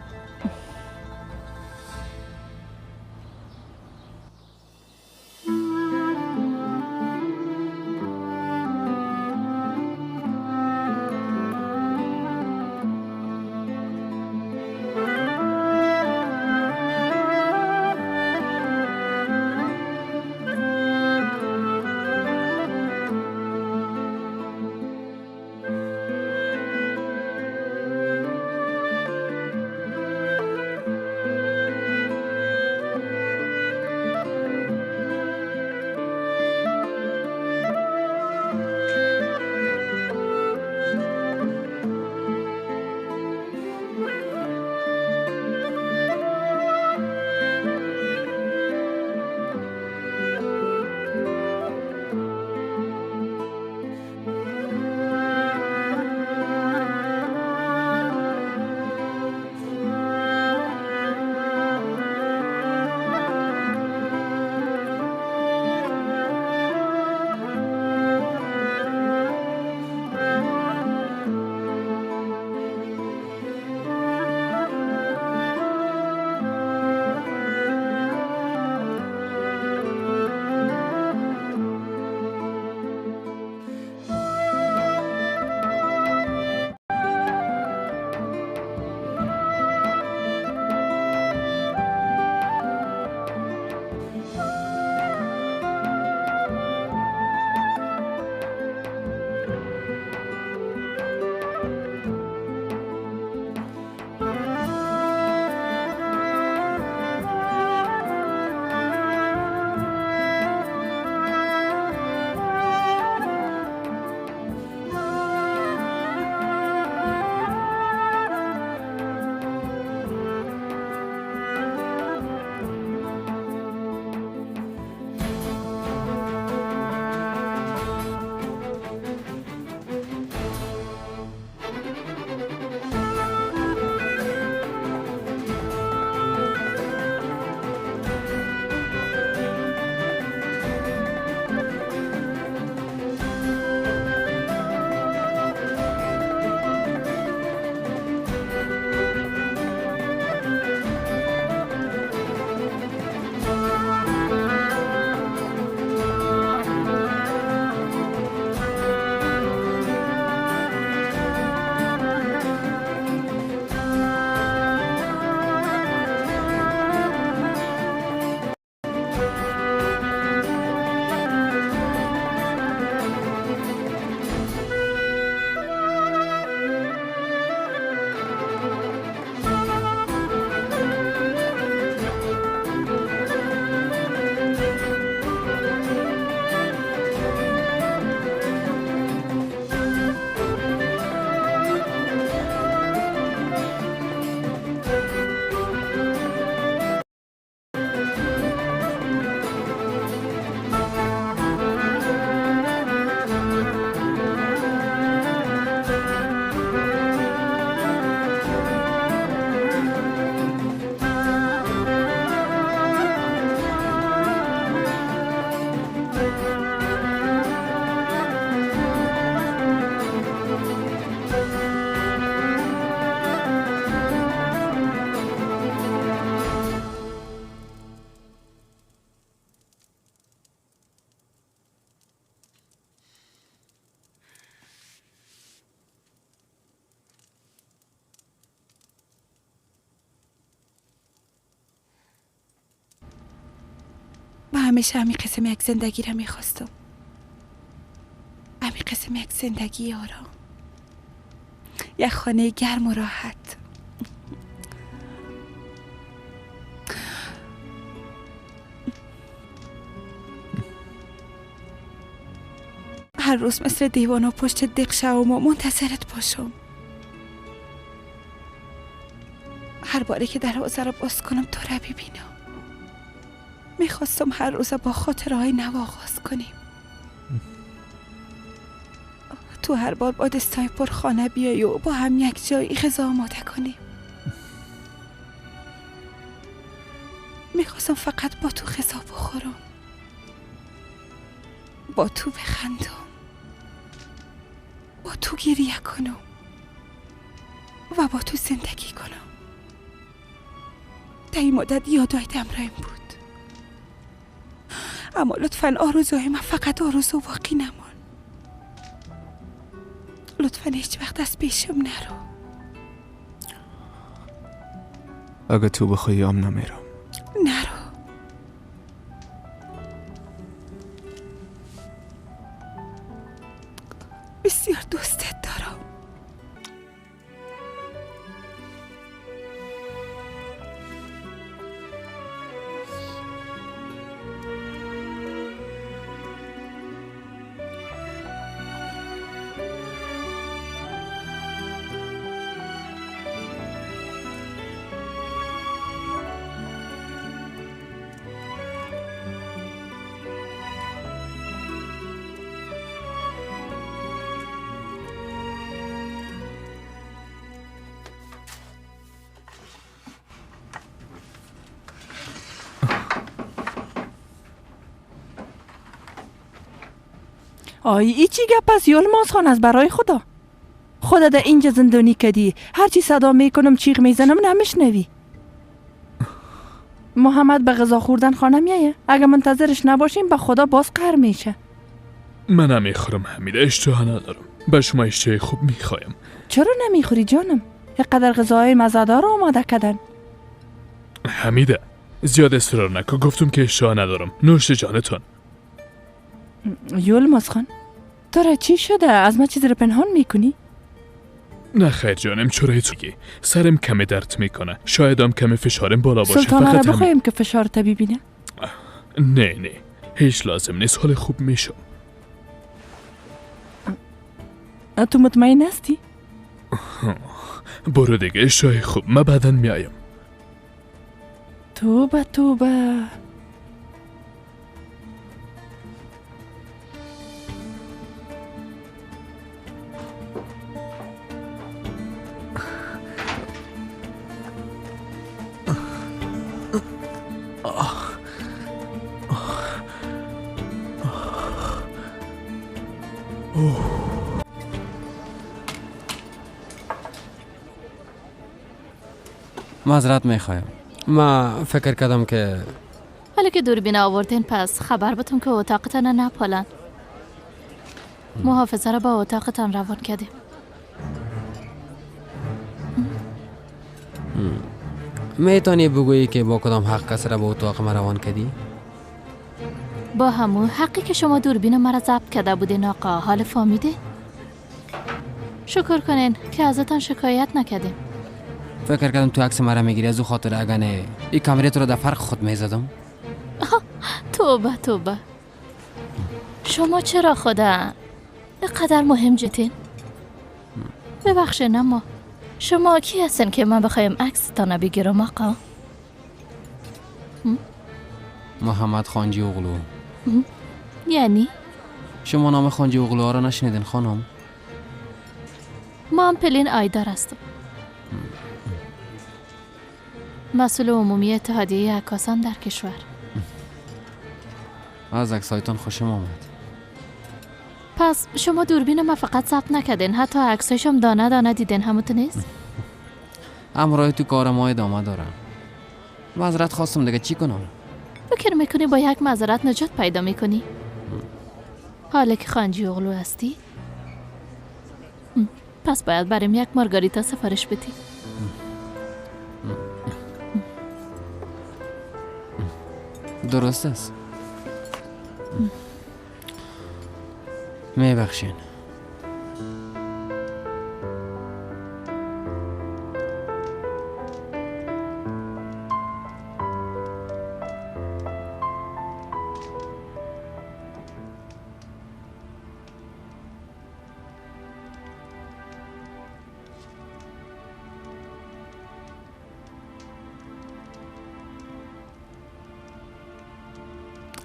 همیشه همین قسم یک زندگی را میخواستم، همین قسم یک زندگی آرام، یک خانه گرم و راحت. هر روز مثل دیوانه پشت دق شوم و منتظرت باشم. هر باری که دروازه را باز کنم تو را ببینم. میخواستم هر روز با خاطرهای نو آغاز کنیم. تو هر بار با دستای پر خانه بیای و با هم یک جایی غذا آماده کنیم. میخواستم فقط با تو غذا بخورم. با تو بخندم، با تو گریه کنم و با تو زندگی کنم. در این مدت یادایت همراهم بود، اما لطفاً آرزوهای من فقط آرزو واقعی نمان. لطفاً هیچ وقت از پیشم نرو. اگه تو بخوایی هم نمیرم. نرو. بسیار دوستت دارم. آی ای چی گپ است یلماز خان؟ از برای خدا خدا در اینجا زندانی کدی، هرچی صدا میکنم چیغ میزنم نمیشنوی. محمد به غذا خوردن خانه میایه، اگه منتظرش نباشیم به خدا باز قهر میشه. من نمیخورم حمیده، اشتها ندارم. به شما اشتهای خوب میخوایم. چرا نمیخوری جانم؟ اینقدر غذاهای مزهدار آماده کردن. حمیده زیاد اصرار نکن، گفتم که اشتها ندارم. نوش جانتان. یلماز خان تو را چی شده؟ از ما چیزی رو پنهان میکنی؟ نه خیر جانم، چرا تو میگی؟ سرم کمی درد میکنه، شاید هم کمی فشارم بالا باشه. سلطانه را بخوایم که فشار تا ببینه؟ نه نه هیچ لازم نیست، حال خوب میشم. تو مطمئن هستی؟ برو دیگه اشتهای خوب، من بعدا میایم. توبه توبه. معذرت میخوایم، ما فکر کردم که حالا که دوربین آوردین پس خبر بتون که اتاقتان نپالن. محافظه را با اتاقتان روان کردیم. میتونی بگویی که با کدام حق کس را با اتاق ما روان کردی؟ با همون حقی که شما دوربین مرا ضبط کرده بودین آقا. حال فهمیده؟ شکر کنین که ازتان شکایت نکردیم. فکر کردم تو عکس مرا میگیری، از او خاطر اگه نه این کامره تو را در فرق خود میزدم. توبه توبه. شما چرا خدا اینقدر مهم جدین؟ ببخشین اما شما کی هستین که من بخوایم عکستان بگیرم آقا؟ محمد خانجی اغلو. یعنی؟ شما نام خانجی اغلو ها را نشنیدین خانم؟ ما هم پلین آیدار هستم، مسئول عمومی اتحادیه عکاسان در کشور. از عکسایتان خوشم آمد. پس شما دوربین ما فقط ثبت نکردین، حتی عکسایشم دانه دانه دیدین، همونطور نیست؟ همراه تو کار ما ادامه دارم. معذرت خواستم دیگه، چی کنم؟ فکر میکنی با یک معذرت نجات پیدا میکنی؟ حالا که خانجی اغلو هستی پس باید بریم یک مارگاریتا سفارش بدی. درست است. میبخشین.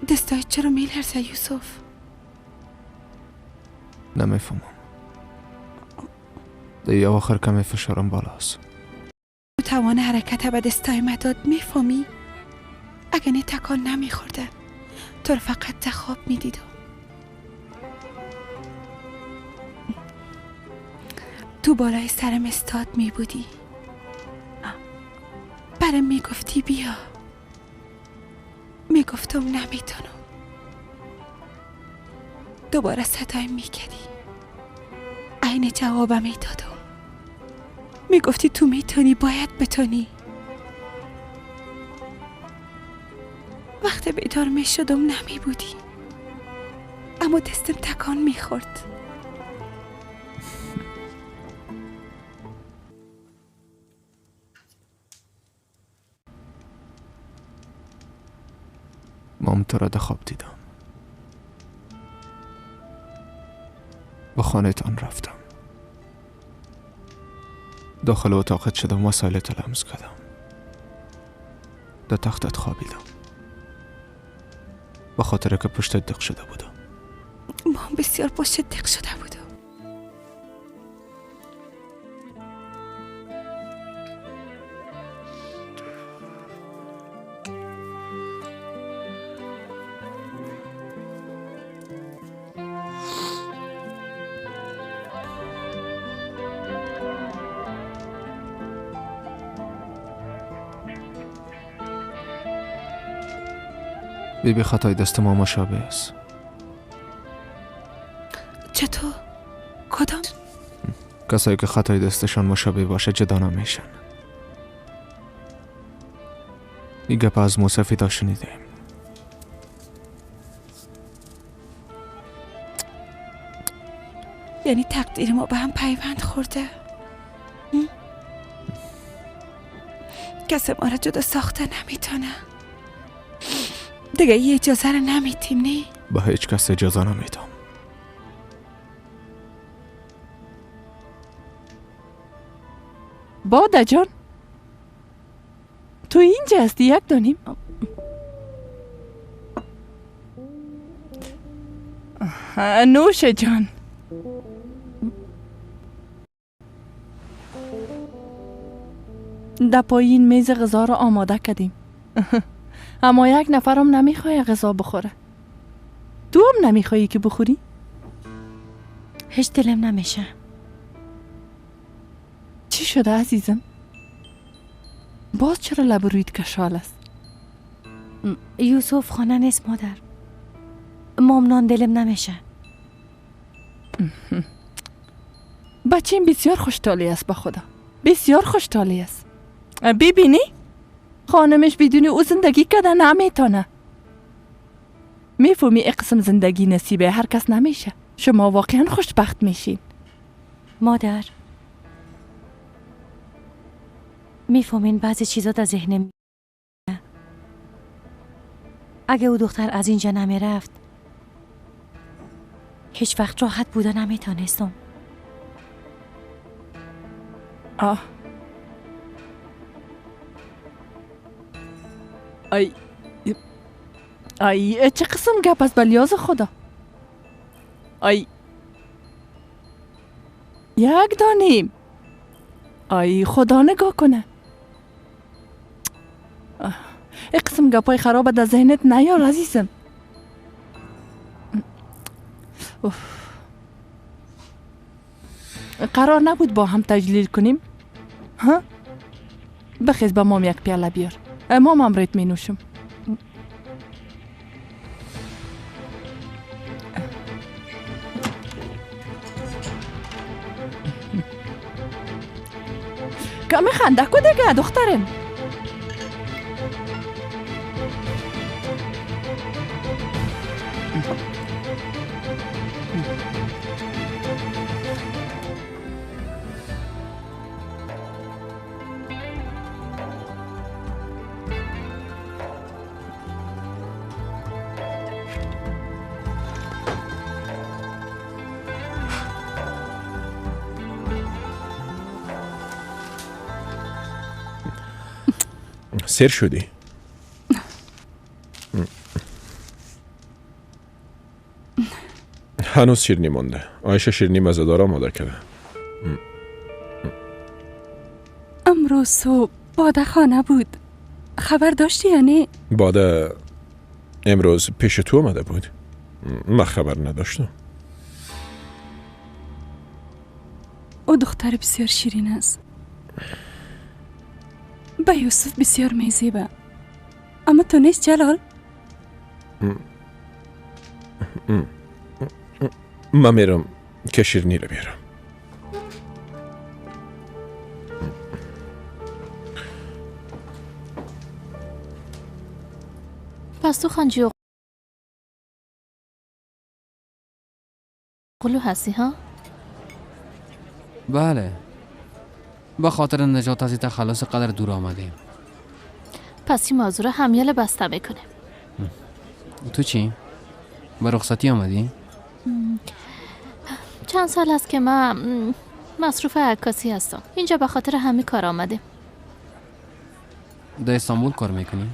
دستایت چرا میلرزه یوسف؟ نمیفهمم. دیگه آخر کمی فشارم بالاست. تو توان حرکت به دستای ما داد، میفهمی؟ اگه نه تکان نمیخوردن تو رو فقط خواب میدیدم. تو بالای سرم استاد می بودی، برم می گفتی بیا، می گفتم نمیتونم. دوباره صدایم می کردی، عین جوابم می دادم. می گفتی تو میتونی، باید بتونی. وقت بیدار می شدم نمی بودی، اما دستم تکان می خورد. مام تو را در خواب دیدم. به خانه تان رفتم. داخل اتاقت شدم، وسایلت لمس کردم. در تختت خوابیدم. به خاطر که پشتت دق شده بودم. مام بسیار پشتت دق شده بودم. بیبی خطای دست ما مشابه است. چطور؟ کدام؟ کسایی که خطای دستشان مشابه باشه جدا نمیشن. این گپ از موسفیدا شنیدیم. یعنی تقدیر ما به هم پیوند خورده. کسی ما را جدا ساخته نمیتونه. دیگه یه اجازه رو نمیتیم. نه؟ به هیچ کس اجازه نمیدم. باده جان، تو اینجا هستی؟ یک دانیم. نوش جان. در پایین میز غذا رو آماده کردیم. اما یک نفرم نمیخواه غذا بخوره. تو هم نمیخوایی که بخوری؟ هیچ دلم نمیشه. چی شده عزیزم؟ باز چرا لب رویت کشال است؟ یوسف خانه نیست مادر. مام نان دلم نمیشه. بچیم بسیار خوشتالی است، به خدا بسیار خوشتالی است. ببینی؟ خانمش بدون او زندگی کده نمیتونه. میفهمی اقسم زندگی نصیبه هر کس نمیشه. شما واقعا خوشبخت میشین. مادر میفهمین بعضی چیزا در ذهنم. اگه او دختر از اینجا نمیرفت هیچ وقت راحت بوده نمیتونستم. آه ای ای چه قسم گپ است بلیاز خدا. ای یک دانیم. ای خدا نگاه کنه. ای قسم گپای خراب در ذهنت نیار عزیزم. قرار نبود با هم تجلیل کنیم؟ ها؟ بخیز با مام یک پیاله بیار. مام هم ریت می نوشم. کمی خنده کو دیگه دخترم. سیر شدی؟ هنوز شیرینی مانده. عایشه شیرینی مزه‌دار آماده کرده. امروز صبح باده خانه بود. خبر داشتی یا نه؟ باده امروز پیش تو آمده بود. من خبر نداشتم. او دختر بسیار شیرین است. به یوسف بسیار میزیبه. اما تو نیست جلال؟ من میرم که شیرینی رو بیارم. پس تو خانجی قلو هستی ها؟ بله، به خاطر نجات از تخلص قدر دور آمدیم. پس این موضوع رو همیال بسته میکنیم. تو چی؟ به رخصتی آمدی؟ چند سال است که من مصروف عکاسی هستم. اینجا به خاطر همین کار آمدیم. در استانبول کار میکنی؟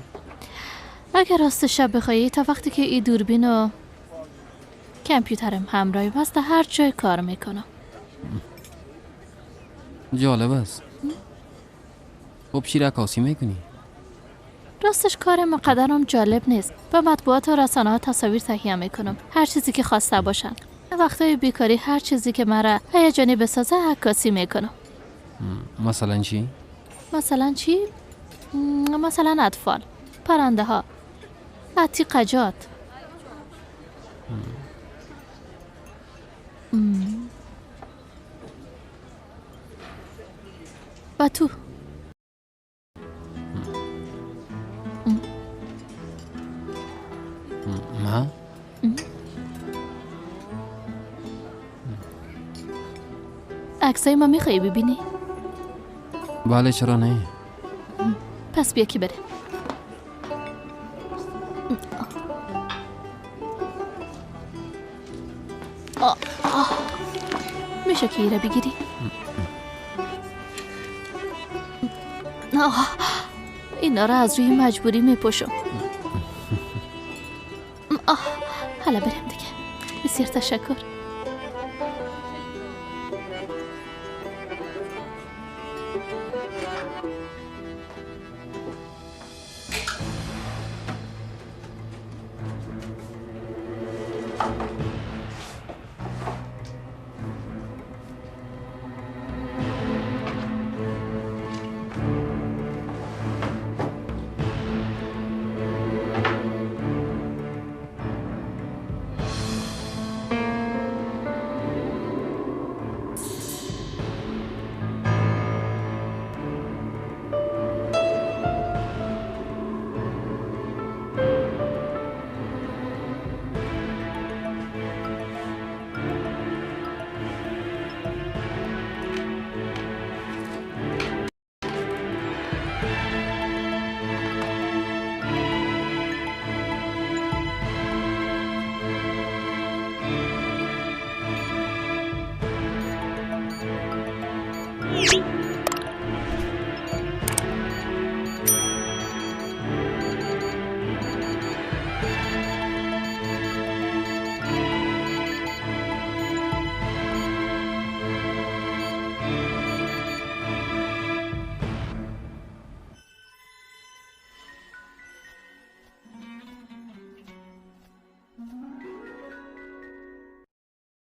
اگر راست شب بخوایی تا وقتی که ای دوربین و کامپیوترم همراهی هست در هر جای کار میکنم. جالب است. خب چی عکاسی میکنی؟ راستش کار مقدرم جالب نیست. با مطبوعات و رسانه ها تصاویر تهیه میکنم. هر چیزی که خواسته باشن. وقتای بیکاری هر چیزی که مرا هیجانی بسازه عکاسی میکنم. مثلا چی؟ مثلا چی؟ مثلا اطفال، پرنده ها، عتیقجات. و تو؟ من؟ عکسای ما میخوایی ببینی؟ بله چرا نه؟ پس بیا که بریم. میشه که ایره بگیری؟ اینا را از روی مجبوری میپوشم. حالا بریم دیگه. بسیار تشکر.